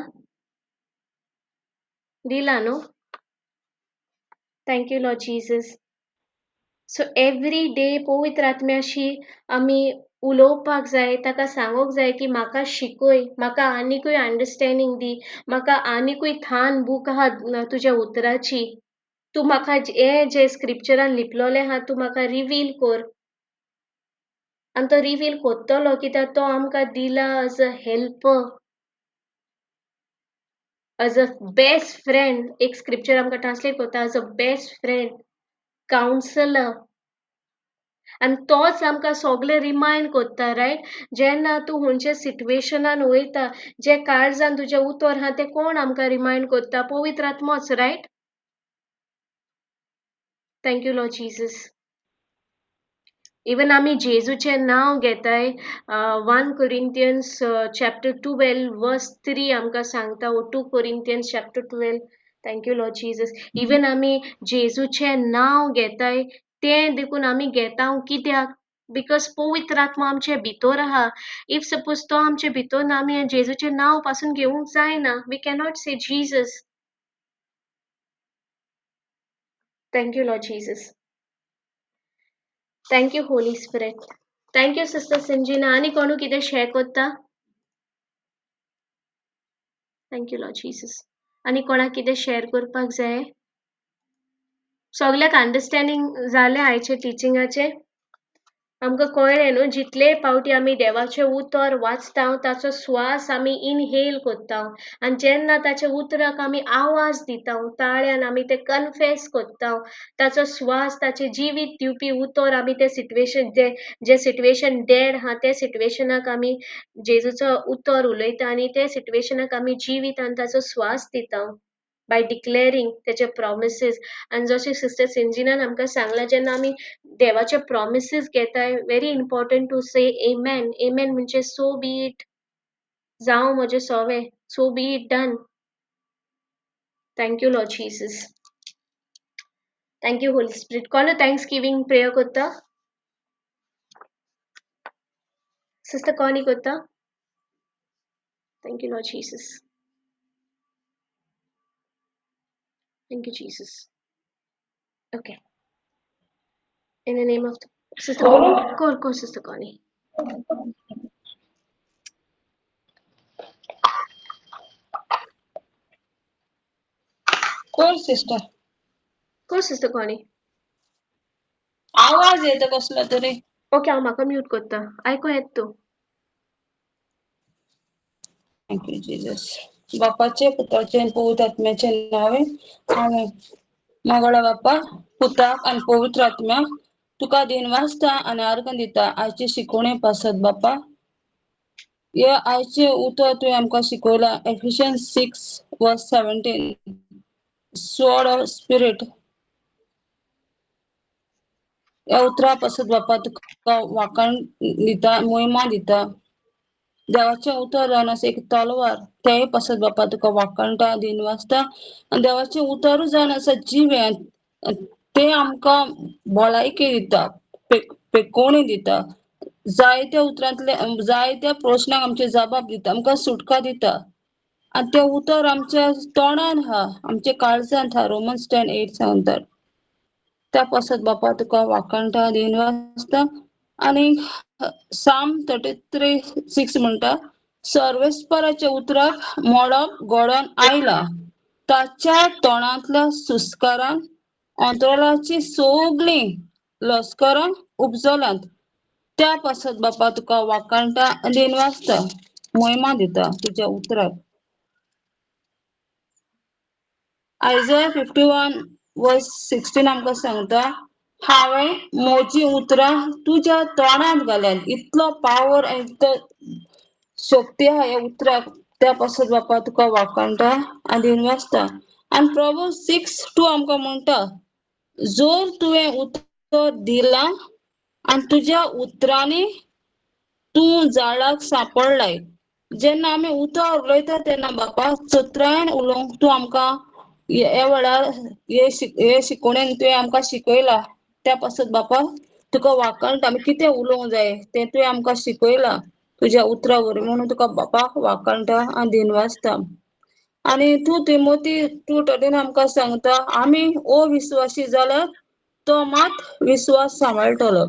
दिला न्हू? Thank you Lord Jesus. So every day पवित्र आत्म्याशी आमी उलोवपाक जाय, ताका सांगूंक जाय की म्हाका शिकय, म्हाका आनिकूय अंडरस्टँडींग दी, म्हाका आनिकूय थान बूक आहा तुज्या उतराची, तूं म्हाका हें जें स्क्रिप्चरान लिपलोलें आहा तूं म्हाका रिवील कर. आनी तो रिवील कोत्तलो कित्याक तो आमकां दिला as a helper, as a best friend. एक स्क्रिप्चर आमकां ट्रान्सलेट करता as a best friend, counsellor. आनी तोच आमकां सगळें रिमायंड करता, रायट? जेन्ना तूं खंयच्या सिट्युएशनान वयता, जें काळजान तुजें उतर आहा तें कोण आमकां रिमायंड करता? पवित्र आत्मोच, right? Thank you Lord Jesus. Even आमी जेजूचें नांव घेताय, 1 कोरिंथियन्स चॅप्टर 12 वर्स 3 आमकां सांगता, वो 2 Corinthians chapter 12. Thank you Lord Jesus. Even आमी जेजूचें नांव घेताय तें देखून आमी घेता कित्याक? Because पवित्र आत्मा आमचे भितर आहा. If suppose तो आमचे भितर ना, आमी जेजूचें नांव पासून घेवंक जायना. We cannot say Jesus. Thank you Lord Jesus. Thank you Holy Spirit. Thank you sister Sanjina. आनी कोणू कितें शेअर कोत्ता? Thank you Lord Jesus. आनी कोणाक कितें शेअर करपाक जाय? सगल्याक अंडरस्टँडींग जालें आयचे टिचिंगाचें? आमकां कळ्ळें न्हू, जितले पावटी आमी देवाचें उतर वाचता ताचो स्वास आमी इनहेल करता, आनी जेन्ना ताच्या उतराक आमी आवाज दिता, ताळ्यान आमी ते कन्फेस करता, ताचो स्वास, ताचें जिवीत दिवपी उतर आमी ते सिट्युएशन, जे सिट्युएशन डेड आहा त्या सिट्युएशनाक आमी जेजूचो उतर उलयता आनी त्या सिट्युएशनाक आमी जिवीत आनी ताचो स्वास दिता बाय डिक्लेरींग तेचे प्रॉमिसीस. आनी जशें सिस्टर सिंजिनान आमकां सांगलां, जेन्ना आमी देवाचे प्रॉमिसीस घेताय, very important to say amen. Amen म्हणजे सो बी it, जावं म्हजें सोवें, so be it done. Thank you Lord Jesus. Thank you Holy Spirit. कोण thanks giving prayer करता? सिस्टर कॉनी करता? Thank you Lord Jesus. Thank you, Jesus. Okay. In the name of the Sister Connie. Go, go, Sister Connie. Go, Sister. Go, Sister Connie. आवाज येता कसला तरी. Okay, हांव म्हाका mute करता. आयको येत तूं. Thank you, Jesus. बापाचे, पुताचे आनी पवित्र आत्म्याचे नांवे आमेन. मंगळा बापा, पुताक आनी पवित्र आत्म्याक तुका दिनवासता आनी आर्गां दिता आयचे शिकोवणे पासत बापा. हे आयचे उतर तुवें आमकां शिकयलां, Ephesians 6:17, sword of spirit. ह्या उतरा पासत बापा तुका वाखाण दिता, मोहिमा दिता. देवाचें उतर जावन आसा एक तलवार, तेय पासत बापा तुका वाखाणटा, दिनवासता. आनी देवाचें उतरूच जावन आसा जिवें, तें आमकां भलायकी दिता, पेकोवणी दिता, जायत्या उतरांतले जायत्या प्रश्नांक आमचे जबाब दिता, आमकां सुटका दिता. आनी तें उतर आमच्या तोंडान आहा, आमच्या काळजांत आहा, रोमन्स 10:8 सांगता. त्या पासत बापा तुका वाखाणटा, दिनवासता. आनी साम 33:6 म्हणटा, सर्वेस्पराच्या उतराक मोडप घडोवन आयला, ताच्या तोंडांतल्या सुस्कारान अंतराळाची सगळीं लस्करां उपजलांत. त्या पासत बापा तुका वाखाणटा आनी दिनवासता, मोहिमा दिता तुज्या उतराक. आयजया 51:16 आमकां सांगता, हांवें म्हजीं उतरां तुज्या तोंडांत घाल्यात. इतलो पावर आनी इतलो शक्ती आहा ह्या उतराक. त्या पासत बापा तुका वाखाणटा आनी दिनवासता. आनी प्रॉवर्ब 6:2 आमकां म्हणटा, जर तुवें उतर दिलां आनी तुज्या उतरांनी तूं जाळाक सांपडलाय. जेन्ना आमी उतर उलयता तेन्ना बापा चतुरायेन उलोवंक तूं आमकां ह्या वेळार हे शिकोवणेन तुवें आमकां शिकयला. त्या पासत बापा तुका वाखाणटा. आमी कितें उलोवंक जाय तें तुवें आमकां शिकयलां तुज्या उतरा वरवीं, म्हणून तुका बापा वाखाणटा आनी दिनवासता. आनी तूं तिमोती 2:13 आमकां सांगता, आमी अविस्वासी जाल्यार तो मात विस्वास सांबाळटलो.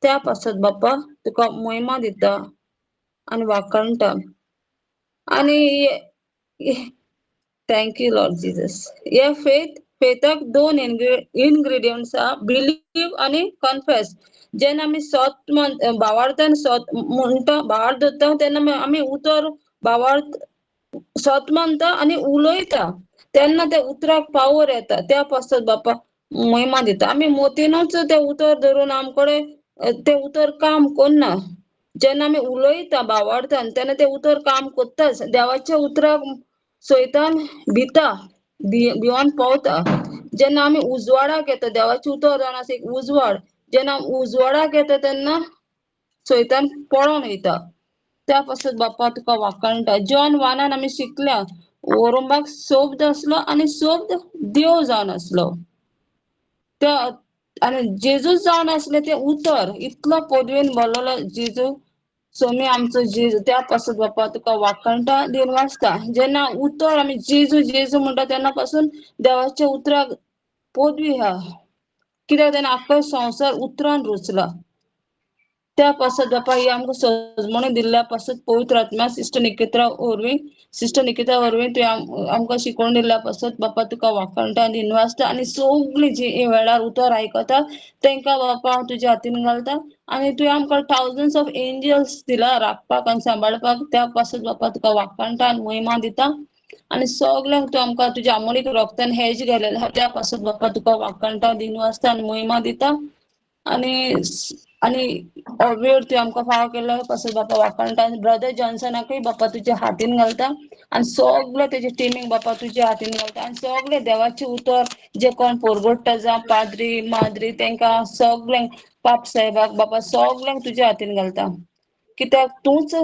त्या पासत बापा तुका महिमा दिता आनी वाखाणटा. आनी thank you Lord Jesus. हे फेथाक दोन इनग्रेडियंट्स आहा, बिलीव आनी कन्फेस. जेन्ना आमी सत भावार्थान सत म्हणटा, भावार्थ धरता, तेन्ना आमी उतर भावार्थ सत मानता आनी उलयता, तेन्ना त्या उतराक पावर येता. त्या पासत बापा महिमा दिता. आमी मोतीनूच तें उतर धरून आमकडे तें उतर काम करना. जेन्ना आमी उलयता भावार्थान तेन्ना तें उतर काम करताच. देवाच्या उतराक सैतान भिता, भिवन पावता. जेन्ना आमी उजवाडाक येता, देवाचें उतर जावन आसा एक उजवाड, जेन्ना उजवाडाक येता तेन्ना सैतान पळोन वयता. त्या पासत बापा तुका वाखाणटा. जॉन 1 आमी शिकल्या, ओरंबाक शब्द आसलो आनी शब्द देव जावन आसलो. त्या आनी जेजूस जावन आसले तें उतर, इतलो पदवेन भरलेलो जेजू स्वामी आमचो जेजू. त्या पासत बापा तुका वाखाणटा, दिनवासता. जेन्ना उतर आमी जेजू जेजू म्हणटा तेन्ना पासून देवाच्या उतराक पदवी आहा, कित्याक तेन्ना आख्खो संवसार उतरान रचला. त्या पासत बापा ही आमकां सजमणी दिल्ल्या पासत पवित्र आत्म्या सिस्टर निकिता वरवीं, सिस्टर निकिता वरवीं तुवें आमकां शिकोवन दिल्ल्या पासत बापा तुका वाखाणटा, दिनवासता. आनी सगळीं जी हे वेळार उतर आयकता तेंकां बापा हांव तुज्या हातीन घालता. आनी तुवें आमकां थावजंड्स ऑफ एंजल्स दिला राखपाक आनी सांबाळपाक, त्या पासत बापा तुका वाखाणटा आनी महिमा दिता. आनी सगल्यांक तूं आमकां तुज्या आमोलीक रोगतान हेज गेलेलें आहा, त्या पासत बापा तुका वाखाणटा, दिनवासता आनी महिमा दिता. आनी आनी वेळ तुवें आमकां फावो केल्लो पासत बापा वाखाणटा. आनी ब्रदर जॉन्सनाकूय बापा तुज्या हातीन घालता आनी सगळे तेजे टिमीक बापा तुज्या हातीन घालता. आनी सगळे देवाचें उतर जे कोण पोरगोडटा, जावं पाद्री माद्री, तेंकां सगल्यांक पाप साहेबाक बापा सगल्यांक तुज्या हातीन घालता. कित्याक तूंच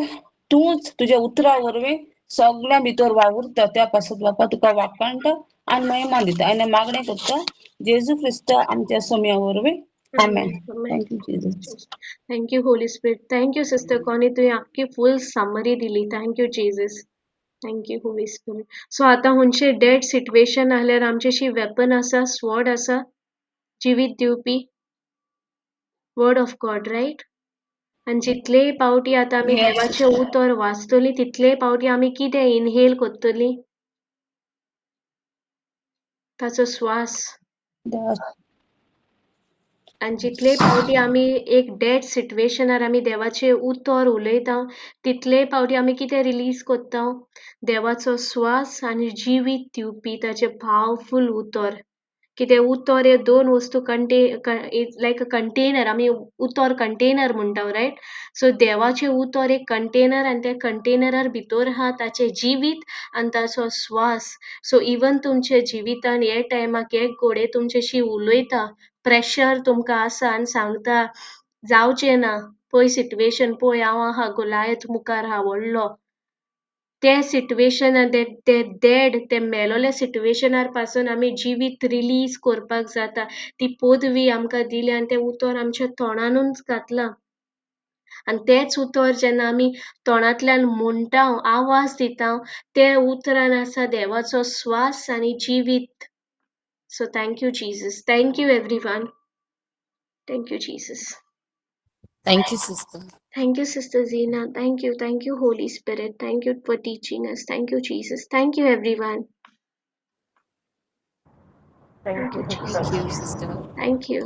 तूंच तुज्या उतरा वरवीं सगळ्यां भितर वावुरता. त्या पासत बापा तुका वाखाणटा आनी महिमा दिता. आनी मागणें करता जेजू क्रिस्ता आमच्या सोम्या वरवीं. Amen. Thank you Jesus. Thank you Holy Spirit. Thank you sister Connie, तुवें आख्खी फूल समरी दिली. Thank you Jesus. Thank you Holy Spirit. So आतां हुनशे डेड सिट्युएशन आहल्यार आमचेशी वेपन आसा, स्वॉर्ड आसा, जिवीत दिवपी वर्ड ऑफ गॉड, रायट? आनी जितलेय पावटी आतां आमी देवाचें उतर वाचतलीं तितलेय पावटी आमी कितें इनहेल करतलीं? ताचो स्वास. आनी जितले पावटी आमी एक डेड सिट्युएशनार आमी देवाचें उतर उलयता तितले पावटी आमी कितें रिलीज करता? देवाचो स्वास आनी जिवीत दिवपी ताचें पावरफूल उतर. कितें उतर हे दोन वस्तू लायक अ कंटेनर, आमी उतर कंटेनर म्हणटा, रायट? सो देवाचें उतर एक कंटेनर आनी त्या कंटेनरार भितर आहा ताचें जिवीत आनी ताचो स्वास. सो इवन तुमच्या जिवितान हे टायमाक एक घोडे तुमच्याशी उलयता, प्रेशर तुमकां आसा आनी सांगता जावचें ना, पळय सिट्युएशन पळय, हांव आहा गोलायत मुखार आहा व्हडलो. ते सिट्युएशन, ते डेड, ते मेलोले सिट्युएशनार पासून आमी जिवीत रिलीज करपाक जाता. ती पदवी आमकां दिली आनी तें उतर आमच्या तोंडानूच घातलां. आनी तेंच उतर जेन्ना आमी तोंडांतल्यान म्हणटा, आवाज दिता, ते उतरान आसा देवाचो स्वास आनी जिवीत. So thank you Jesus. Thank you everyone. Thank you Jesus. Thank you, sister. Thank you, Sister Zena. Thank you. Thank you, Holy Spirit. Thank you for teaching us. Thank you, Jesus. Thank you, everyone. Thank you, Thank you, sister. Thank you, sister. Thank you.